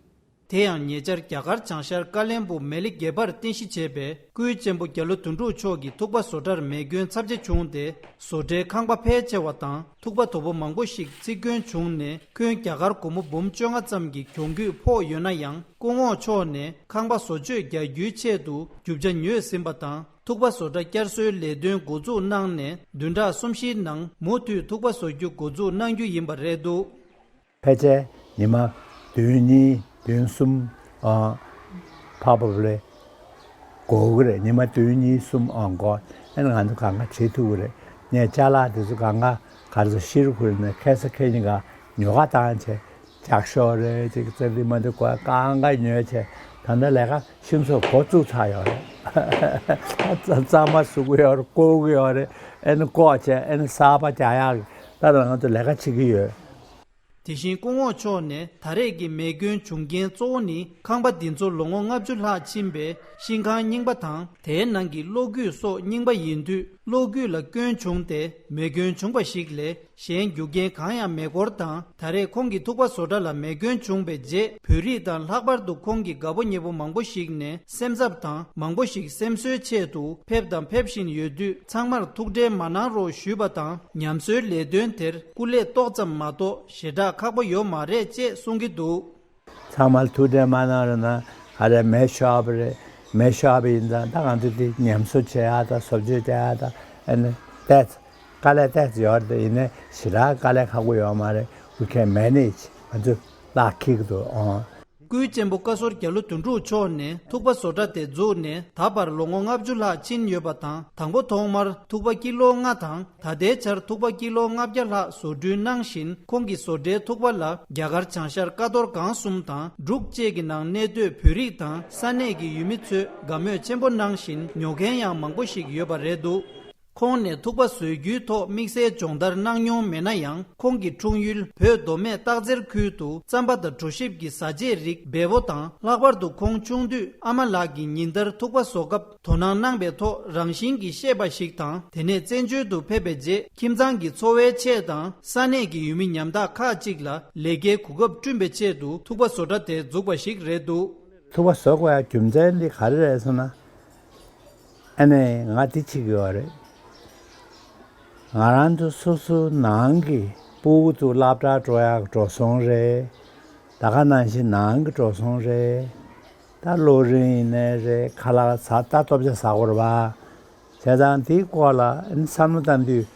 དེ་ཡང་ཉེ་ཆར་རྒྱ་གར་བྱང་ཤར་ཀ་ལོན་སྦུག་མེ་ལི་གེ་པར་རྟེན་གཞི་བྱས་པའི་སྐུའི་གཅེན་པོ་རྒྱ་ལོ་དོན་གྲུབ་མཆོག་གི་ཐུག་པ་བཟོ་གྲྭར་མེ་སྐྱོན་ཚབས་ཆེ་བྱུང་སྟེ། བཟོ་གྲྭའི་ཁང་པ་ཕལ་ཆེ་བ་དང་ཐུག་པ་དོ་པོ་མང་པོ་ཞིག་འཚིག་སྐྱོན་བྱུང་ནས། ཁོང་རྒྱ་གར་སྒོར་མོ་འབུམ་བཅོ་ལྔ་ཙམ་གྱི་གྱོང་གུད་ཕོག་ཡོད་ན་ཡང་། སྐུ་ངོ་མཆོག་ནས་ཁང་པ་བཟོ་བཅོས་རྒྱག་རྒྱུའི་ཆེད་དུ་རྒྱུ་ཆ་ཉོས་ཟིན་པ་དང་། ཐུག་པ་བཟོ་གྲྭ་བསྐྱར་གསོའི་ལས་དོན་འགོ་འཛུགས་གནང་ནས། བདུན་ཕྲག་གསུམ་བཞིའི་ནང་མུ་མཐུད་ཐུག་པ་བཟོ་རྒྱུ་འགོ་འཛུགས་གནང་རྒྱུ་ཡིན་པ་རེད་འདུག་ཕལ་ཆེར་ཉི་མ་བདུན་གཉིས་བདུན་གསུམ། ཨ། ཕ་བབ་ལས་འགོར་གི་རེད། ཉི་མ་བདུན་གཉིས་གསུམ། ཨ། འགོར། ཨ་ནི་ང་ཚོ་གང་ག་བྱེད་ཐུབ་ཀྱི་རེད། ངས་ཅ་ལག་དེ་ཚོ་གང་ག་ག་རེ་ཟེར། ཤི་རུ་ཁུར་ནས་ཁེ་ས་ཁེ་གཉིས་ཀ་ཉོ་ག་བཏང་བྱས། ལྕགས་ཤོག་རེད། ཅིག་རྩ་རི་མ་དེ་ཀོ་གང་ག་ཉོས་བྱས། ད་ལྟ་ལས་ཀ་ཁྱིམ་སོགས་འགོ་བཙུགས་ཚར་ཡོད་རེད། རྩ་རྩ་མ་བཟོ་གི་ཡོད་རེད། བརྐོ་གི་ཡོད་རེད། ཨ་ནི་བརྐོས་བྱས། ཨ་ནི་གསར་པ་རྒྱག་ཡག་གི་ད་ལྟ་ང་ཚོ་ལས་ཀ་བྱེད་ཀྱི་ཡོད། དེ་བཞིན་སྐུ་ངོ་མཆོག་ནས་ད་རེས་ཀྱི་མེ་སྐྱོན་བྱུང་རྐྱེན་གཙོ་བོ་ནི། ཁང་པ་འདི་ཚོ་ལོ་ངོ་ལྔ་བཅུ་ལྷག་ཕྱིན་པའི་ཤིང་ཁང་རྙིང་པ་དང་། དེའི་ནང་གི་གློག་སྐུད་སོགས་རྙིང་པ་ཡིན་དུས། གློག་སྐུད་ལ་སྐྱོན་བྱུང་སྟེ། མེ་སྐྱོན་བྱུང་བ་ཞིག་ལས་གཞན་རྒྱུ་རྐྱེན་གང་ཡང་མེད་སྐོར་དང་། ད་རེས་ཁོང་གི་ཐུག་པ་བཟོ་གྲྭ་ལ་མེ་སྐྱོན་བྱུང་བའི་རྗེས། བོད་རིགས་དང་ལྷག་པར་དུ་ཁོང་གི་དགའ་པོ་ཉེ་པོ་མང་པོ་ཞིག་ནས་སེམས་འཚབ་དང་། མང་པོ་ཞིག་སེམས་གསོའི་ཆེད་དུ་ཕེབས་དང་ཕེབས་བཞིན་ཡོད་དུས། ཚང་མར་ཐུགས་ཁྲལ་མ་གནང་རོགས་ཞུས་པ་དང་། ཉམས་གསོའི་ལས་དོན་དེར་སྐུ་ལས་ཏོག་ཙམ་མ་གཏོགས་ཞེ་དྲག་ཁག་པོ་ཡོད་མ་རེད་ཅེས་གསུང་གི་འདུག་ཚང་མར་ཐུགས་ཁྲལ་མ་གནང་རོགས་གནང་། ག་རེ། མེ་ཤོར་བ་རེད། མེ་ཤོར་བ་ཡིན་ཙང་ད་ང་ཚོ་དེ་ཉམས་གསོ་བྱེད་ཡག་དང་། བཟོ་བཅོས་བྱེད་ཡག་དང་། ཨ་ནི་ཏོག་ཙམ་དཀའ་ལས་ཏོག་ཙམ་ཡོད་རེད། ཡིན་ནའི་ཞེ་དྲག་དཀའ་ལས་ཁག་པོ་ཡོད་མ་རེད། We can manage. ང་ཚོ་ལག་འཁྱེར་གྱི་འདུག་ཨང་། སྐུའི་གཅེན་པོ་བཀའ་ཟུར་རྒྱ་ལོ་དོན་གྲུབ་མཆོག་ནས་ཐུག་པ་བཟོ་གྲྭ་དེ་འཛུགས་ནས་ད་བར་ལོ་ངོ་ལྔ་བཅུ་ལྷག་ཕྱིན་ཡོད་པ་དང་། དང་པོ་ཐོག་མར་ཐུག་པ་ཀི་ལོ་ལྔ་དང་། ད་ལྟའི་ཆར་ཐུག་པ་ཀི་ལོ་ལྔ་བརྒྱ་ལྷག་བཟོ་སྐྲུན་གནང་བཞིན། ཁོང་གི་བཟོ་གྲྭའི་ཐུག་པ་ལ་རྒྱ་གར་བྱང་ཤར་ཀ་རྡོར་སྒང་གསུམ་དང་འབྲུག་བཅས་ཀྱི་ནང་གནས་སྡོད་བོད་རིགས་དང་ས་གནས་ཀྱི་ཡུལ་མི་ཚོས་དགའ་མོས་ཆེན་པོ་གནང་བཞིན། ཉོ་མཁན་ཡང་མང་པོ་ཞིག་ཡོད་པ་རེད་འདུག་ཁོང་ནས་ཐུག་པ་བཟོ་རྒྱུའི་ཐོག་དམིགས་བསལ་སྦྱོང་བརྡར་གནང་མྱོང་མེད་ན་ཡང་། ཁོང་གི་འཁྲུངས་ཡུལ་བོད་མདོ་སྨད་སྟག་འཚེར་ཁུལ་དུ་རྩམ་པ་དང་གྲོ་ཞིབ་ཀྱི་བཟའ་ཆས་རིགས་འབེལ་པོ་དང་། ལྷག་པར་དུ་ཁོང་ཆུང་དུས་ཨ་མ་ལགས་ཀྱིས་ཉིན་ལྟར་ཐུག་པ་བཟོ་སྐབས་དོ་སྣང་གནང་པའི་ཐོག་རང་བཞིན་གྱིས་ཤེས་པ་ཞིག་དང་། དེ་ནས་བཙན་བྱོལ་དུ་ཕེབས་པའི་རྗེས། ཁྱིམ་ཚང་གི་འཚོ་བའི་ཆེད་དང་། ས་གནས་ཀྱི་ཡུལ་མི་ཉམ་ཐག་ཁག་ཅིག་ལ་ལས་ཀའི་གོ་སྐབས་བསྐྲུན་པའི་ཆེད་དུ་ཐུག་པ་བཟོ་གྲྭ་དེ་འཛུགས་པ་ཞིག་རེད་འདུག་ཐུག་པ་བཟོ་དགོས་ཡ་རྒྱུ་མཚན་འདི་ག་རེ་རེད་ཟེར་ན། ཨ་ནི་ང་འདི་བྱེད་ཀྱི་ཡོད་རེད། ང་རང་ཚོ་སོ་སོ་ནང་གི་ཕྲུ་གུ་ཚོ་སློབ་གྲྭར་འགྲོ་ཡག་འགྲོ་སོང་རེད། ད་ག་ནང་བཞིན་ནང་གི་འགྲོ་སོང་རེད། ད་སློབ་རིམ་ཡིན་ནའི་རེད། ཁ་ལག་ཟ། ད་ལྟོ་ཆས་ཟ་དགོས་རེད་པ། བྱས་ཙང་དེའི་སྐོར་ལ་ཨ་ནི་བསམ་བློ་བཏང་དུས།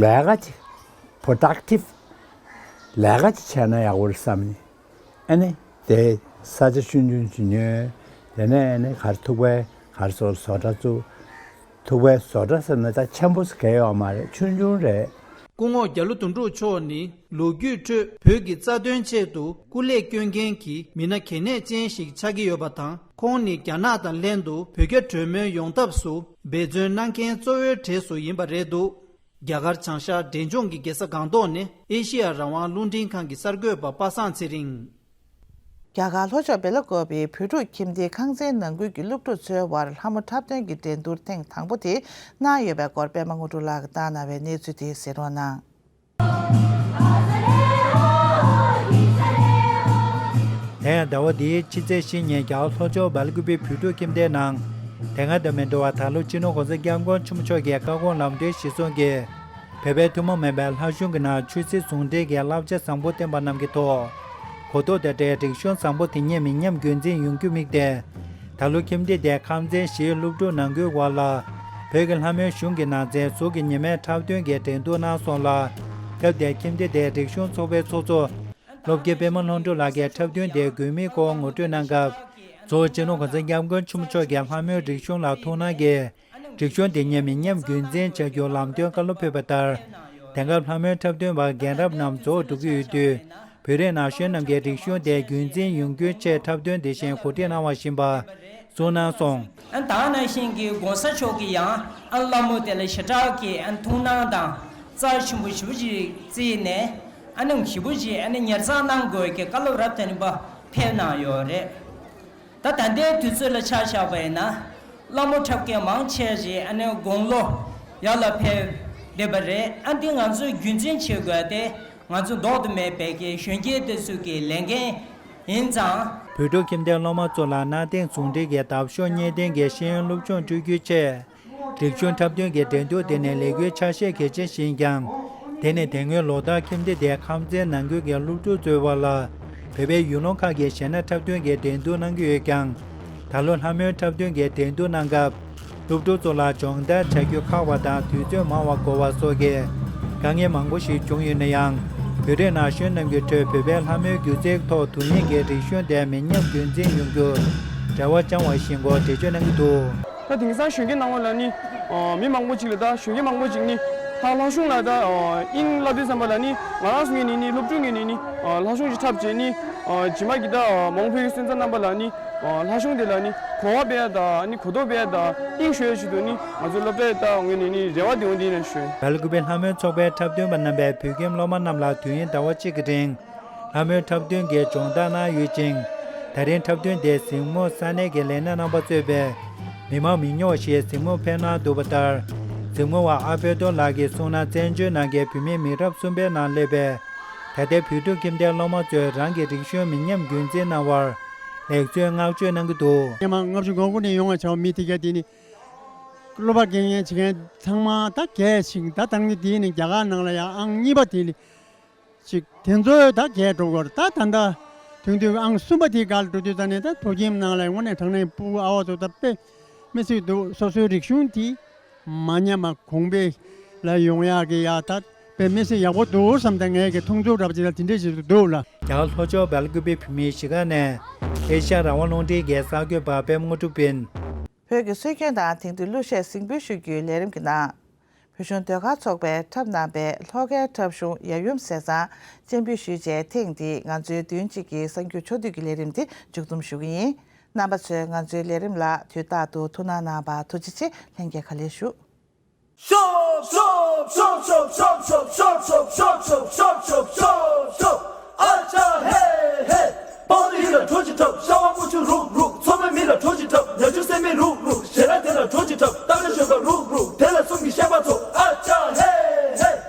ལས་ཀ་ཅིག་productive ལས་ཀ་ཅིག་བྱས་ན་ཡག་པོ་རེད་བསམ་ནས། ཨ་ནི་དེ་ས་ཆ་ཆུང་ཆུང་ཅིག་ཉོས། དེ་ནས་ཨ་ནི་གར་ཐུག་པའི་གར་སོ་བཟོ་གྲྭ་བཙུགས། ཐུག་པའི་བཟོ་གྲྭ་ཟེར་ན་ད་ཆེན་པོ་ཟེར་གང་ཡོད་མ་རེད། ཆུང་ཆུང་རེད། སྐུ་ངོ་རྒྱ་ལོ་དོན་གྲུབ་མཆོག་ནི་ལོ་རྒྱུས་ཁྲོད་བོད་ཀྱི་རྩ་དོན་ཆེད་དུ་སྐུ་ལས་བསྐྱོན་མཁན་གྱི་མི་སྣ་གལ་གནད་ཅན་ཞིག་ཆགས་ཀྱི་ཡོད་པ་དང་། ཁོང་ནི་རྒྱ་ནག་དང་ལྷན་དུ་བོད་རྒྱ་གྲོས་མོལ་ཡོང་ཐབས་སུ་འབད་བརྩོན་གནང་མཁན་གཙོ་བོའི་གྲས་སུ་ཡིན་པ་རེད་འདུག་རྒྱ་གར་བྱང་ཤར་འབྲས་ལྗོངས་ཀྱི་རྒྱལ་ས་སྒང་ཏོག་ནས་ཨེ་ཤེ་ཡ་རང་དབང་རླུང་འཕྲིན་ཁང་གི་གསར་འགོད་པ་པ་སངས་ཚེ་རིང་། རྒྱ་གར་ལྷོ་ཕྱོགས་སྦེ་ལ་ཀོབ་པའི་བོད་ཕྲུག་ཁྱིམ་སྡེའི་ཁང་ཚན་ནང་ཁུལ་གྱི་སློབ་ཕྲུག་ཚོའི་དབར་ལྷ་མོ་འཁྲབ་སྟོན་གྱི་འགྲན་བསྡུར་ཐེངས་དང་པོ་དེ་གནང་ཡོད་པའི་སྐོར། པད་མ་དངོས་གྲུབ་ལགས་ཀྱིས་བཏང་གནང་བའི་གནས་ཚུལ་དེ་གསན་རོགས་གནང་། དེ་ཡང་ཟླ་བ་འདིའི་ཕྱི་ཚེས་བཞི་ཉིན་རྒྱ་གར་ལྷོ་ཕྱོགས་སྦེ་ལ་ཀོབ་པའི་བོད་ཕྲུག་ཁྱིམ་སྡེའི་ནང་། དེ་སྔ་དང་མི་འདྲ་བར་ད་ལོ་སྤྱི་ནོར་༸གོང་ས་༸སྐྱབས་མགོན་ཆེན་པོ་མཆོག་གི་བཀའ་དགོངས་ལམ་སྟོན་གཞིར་བཟུང་གིས། བོད་པའི་ཐུན་མོང་མིན་པའི་ལྷ་གཞུང་གི་ནང་ཆོས་སྲིད་ཟུང་འབྲེལ་གྱི་བསླབ་བྱ་བཟང་པོ་བསྟན་པ་རྣམས་ཀྱི་ཐོག་གོ་རྟོགས་དང་འབྲེལ་རིག་གཞུང་བཟང་པོ་དེ་ཉིད་མི་ཉམས་རྒྱུན་འཛིན་ཡོང་རྒྱུ་དམིགས་ཏེ། ད་ལོ་ཁྱིམ་སྡེ་དེའི་ཁང་ཚན་བཞིའི་སློབ་ཕྲུག་ནང་ཁུལ་དབར་ལ། བོད་ཀྱི་ལྷ་མོའི་གཞུང་གི་ནང་ཚན་གཟུགས་ཀྱི་ཉི་མའི་འཁྲབ་སྟོན་གྱི་འགྲན་བསྡུར་གནང་སོང་ལ། སྐབས་དེར་ཁྱིམ་སྡེ་དེའི་རིག་གཞུང་ཚོགས་པའི་ཚོགས་གཙོ་སློབ་དགེ་པད་མ་ལྷུན་གྲུབ་ལགས་ཀྱིས་འཁྲབ་སྟོན་དེའི་དགོས་དམིགས་སྐོར་ངོ་སྤྲོད་གནང་སྐབས། གཙོ་བོ་སྤྱི་ནོར་༸གོང་ས་༸སྐྱབས་མགོན་ཆེན་པོ་མཆོག་གིས་ལྷ་མོའི་རིག་གཞུང་ལ་ཐུགས་སྣང་གིས། རིག་གཞུང་འདི་ཉིད་མི་ཉམས་རྒྱུན་འཛིན་བྱ་རྒྱུར་ལམ་སྟོན་བཀའ་སློབ་ཕེབས་པ་ལྟར། དེང་སྐབས་ལྷ་མོའི་འཁྲབ་སྟོན་པ་རྒན་རབས་རྣམས་རྫོགས་འགྲོ་གི་ཡོད་དུས། བོད་རིགས་ན་གཞོན་རྣམས་ཀྱིས་རིག་གཞུང་དེ་རྒྱུན་འཛིན་ཡོང་རྒྱུའི་ཆེད་འཁྲབ་སྟོན་དེ་བཞིན་གོ་སྒྲིག་གནང་བ་ཡིན་པ་གསུངས་གནང་སོང་། ཨ་ད་ནང་བཞིན་གྱི་༸གོང་ས་མཆོག་གིས་ཡང་ཨ་ལྷ་མོ་དེ་ལ་ཞེ་དྲག་གི་ཨ་ཐུགས་སྣང་དང་རྩ་ཆེན་པོ་ཞེ་པོ་ཅིག་བརྩིས་ནས་ཨ་ནི་ཞེ་པོ་ཅིག་ཨ་ནི་ཉར་ཚགས་གནང་དགོས་ཀྱི་བཀའ་སློབ་རབ་དང་རིམ་པ་ཕེབས་གནང་ཡོད་རེད། ད་ད་ལྟའི་དུས་ཚོད་ལ་ཆ་བཞག་པ་ཡིན་ན། ལྷ་མོ་འཁྲབ་མཁན་མང་ཆེ་ཞིག་ཨ་ནི་དགུང་ལོ་ཡར་ལ་ཕེབས་བསྡད་པ་རེད། ཨ་འདི་ང་ཚོས་རྒྱུན་འཛིན་བྱེད་དགོས་ཏེ་ང་ཚོ་ལྡོག་ཏུ་མེད་པའི་གི་གཞོན་སྐྱེས་དེ་ཚོ་གི་ལས་འགན་ཡིན་ཙང་། བོད་ཕྲུག་ཁྱིམ་སྡེའི་སློབ་མ་ཚོ་ལ་གནའ་དེང་ཟུང་འབྲེལ་གྱི་འདབ་གཤོག་གཉིས་ལྡན་གྱི་ཤེས་ཡོན་སློབ་སྦྱོང་སྤྲོད་རྒྱུའི་ཆེད། རིག་གཞུང་འཁྲབ་སྟོན་གྱི་འགྲན་བསྡུར་དེ་ནི་ལས་འགུལ་ཆ་ཤས་གལ་ཆེན་ཞིག་ཡིན་ཀྱང་། དེ་ནི་དེ་སྔོན་ལོ་ལྟར་ཁྱིམ་སྡེ་དེའི་ཁམས་ཚན་ནང་ཁུལ་གྱི་སློབ་ཕྲུག་ཚོའི་བར་ལ། བོད་པའི་ཡུལ་ལུང་ཁག་གི་གཞས་སྣ་འཁྲབ་སྟོན་གྱི་འགྲན་བསྡུར་གནང་གི་ཡོད་ཀྱང་། ད་ལོ་ལྷ་མོའི་འཁྲབ་སྟོན་གྱི་འགྲན་བསྡུར་གནང་སྐབས། སློབ་ཕྲུག་ཚོ་ལ་སྦྱོང་བརྡར་བྱ་རྒྱུ་ཁག་པ་དང་དུས་ཚོད་མང་བ་འགོར་བ་སོགས་ཀྱི་དཀའ་ངལ་མང་པོ་ཞིག་བྱུང་ཡོད་ན་ཡང་། བོད་རིགས་ན་གཞོན་རྣམས་ཀྱི་ཁྲོད་བོད་པའི་ལྷ་མོའི་སྒྱུ་རྩལ་ཐོག་དུས་ཡུན་གྱི་རིག་གཞུང་དེ་མི་ཉམས་རྒྱུན་འཛིན་ཡོང་རྒྱུར་རེ་བ་བཅངས་པ་ཞིག་སྐོར་འགྲེལ་བརྗོད་གནང་གི་འདུག་ད་དེང་སང་གཞོན་སྐྱེས་ནང་ལོགས་ལ་ནི་མི་མང་པོ་ཅིག་ལ་ད་གཞོན་སྐྱེས་མང་པོ་ཅིག་ནི་ད་ལྷ་གཞུང་ལ་ད་དབྱིངས་བསླབ་དུས་ཙམ་པ་ལ་ནི་ང་རང་ཚོ་ངོས་ནས་ནི་སློབ་ཕྲུག་ངོས་ནས་ནི་ལྷ་གཞུང་ཞིག་འཁྲབ་བྱས་ནི་རྗེས་མ་གི་ད་མ་འོངས་བོད་ཀྱི་སོན་རྩ་རྣམ་པ་ལ་ནི་ལྷ་གཞུང་དེ་ལ་ནི་གོ་བ་སྤེལ་ཡ་ད་ནི་གོ་རྟོགས་སྤེལ་ཡ་ད་དབྱིངས་ཞུ་ཡ་ཆེད་དུ་ནི་ང་ཚོ་སློབ་གྲྭའི་ད་ངོས་ནས་ནི་རེ་བ་དེ་འོ་འདི་ཡིན་ན་ཞུ། སྦེལ་ཀུ་པེ་ལྷ་མོའི་ཚོགས་པའི་འཁྲབ་སྟོན་པ་རྣམ་པས་བོད་ཁྱིམ་སློབ་མ་རྣམས་ལ་དུས་ཡུན་ཟླ་བ་གཅིག་གི་རིང་། ལྷ་མོའི་འཁྲབ་སྟོན་གྱི་སྦྱོང་བརྡར་གནང་ཡོད་ཅིང་། ད་རིང་འཁྲབ་སྟོན་དེ་གཟིགས་མོ་ས་གནས་ཀྱི་ལས་སྣེ་རྣམ་པ་གཙོས་པའི་མི་མང་མི་ཉུང་བ་ཞིག་གཟིགས་མོ་ཕེབས་གནང་འདུག་པ་ལྟར། གཟིགས་མོ་བ་ཨ་པེ་ཏོ་ལགས་ཀྱིས་གསུངས་ན། བཙན་བྱོལ་ནང་གི་བོད་མི་མི་རབས་གསུམ་པའི་ནང་སླེབས་པའི་ད་ལྟའི་བོད་ཕྲུག་ཁྱིམ་སྡེའི་སློབ་མ་ཚོས་རང་གི་རིག་གཞུང་མི་ཉམས་རྒྱུན་འཛིན་གནང་བར་ལེགས་གསོལ་བསྔགས་བརྗོད་གནང་གི་འདུག་སྔོན་མ་ལྔ་བཅུ་ང་དགུ་ནས་ཡོང་བ་བྱ་བ་མི་དེ་ག་དེ་ནི་སློབ་པ་དགེ་རྒན་བྱེད་མཁན་ཚང་མ་ད་རྒས་ཤིང་ད་ད་ནི་དེ་ནི་རྒྱ་གར་ནང་ལ་ཡང་ཨང་གཉིས་པ་དེ་ནི། ཅིག་དེ་ཚོའི་ད་རྒས་འགྲོ་གི་རེད། ད་ད་ལྟ་དུང་དུང་ཨང་གསུམ་པ་དེའི་སྒང་ལ་འགྲོ་དུས་ད་ནས་ད་བོད་ཁྱིམ་ནང་ལ་དངོས་གནས་དྲང་གནས་སྤུ་གུ་ཨ་བ་ཚོ་ད་དཔེ་མི་སྲིད་འདུག་སོ་སོའི་རིག་གཞུང་དེ་མ་ཉམས་པ་གོང་འཕེལ་ལ་ཡོང་ཡག་གི་ཡ་ད་དཔེ་མི་སྲིད་ཡག་པོ་འདུག་བསམ་ད་ངས་ཀྱི་མཐོང་ཚུལ་འདྲ་པོ་ཅིག་ལ་དེ་འདྲས་ཞིག་འདུག་ལ། རྒྱ་གར་ལྷོ་ཕྱོགས་སྦེལ་ཀུ་པེ་བོད་མིའི་གཞིས་ཀ་ནས་ཨེ་ཤ་ཡ་རང་དབང་རླུང་འཕྲིན་གྱི་གསར་འགོད་པ་པད་མ་དངོས་གྲུབ་ཡིན། བོད་ཀྱི་སྲོལ་རྒྱུན་དང་དེང་དུས་གླུ་གཞས་གཟིགས་འབུལ་ཞུ་རྒྱུའི་ལས་རིམ་གྱི་ནང་། བོད་གཞུང་ཟློས་གར་ཚོགས་པས་འཁྲབ་གནང་པའི་ལྷོ་ཁའི་འཁྲབ་གཞུང་ཡབ་ཡུམ་ཟས་གཙང་སྤྱན་འབུལ་ཞུས་རྗེས་ཐེངས་འདིའི་ང་ཚོའི་མདུན་གཅིག་གི་གསར་འགྱུར་ཕྱོགས་བསྡུས་ཀྱི་ལས་རིམ་འདི་མཇུག་བསྡོམས་ཞུ་གི་ཡིན། རྣམ་པ་ཚོས་ང་ཚོའི་ལས་རིམ་ལ་དུས་རྟག་ཏུ་ཐུགས་སྣང་གནང་བར་ཐུགས་རྗེ་ཆེ། ལྷན་རྒྱས་བཀའ་ལན་ཞུ། ཨ་ཅག་ཧེ་ཧེ། སྤང་ལ་ཡིད་ལ་དྲོ་ཅིག་འཁྲབ། ཤ་བ་སྨུག་ཆུ་རུག་རུག་མཚོ་མོའི་མི་ལ་དྲོ་ཅིག་འཁྲབ། ཉ་ཆུ་སེར་མོའི་རུག་རུག་ཞལ་ལག་དེ་ལ་དྲོ་ཅིག་འཁྲབ། སྟག་རི་ཞོལ་པ་རུག་རུག་དེ་ལ་གསུམ་གྱི་བཤད་པ་ཚོ། ཨ་ཅག་ཧེ་ཧེ།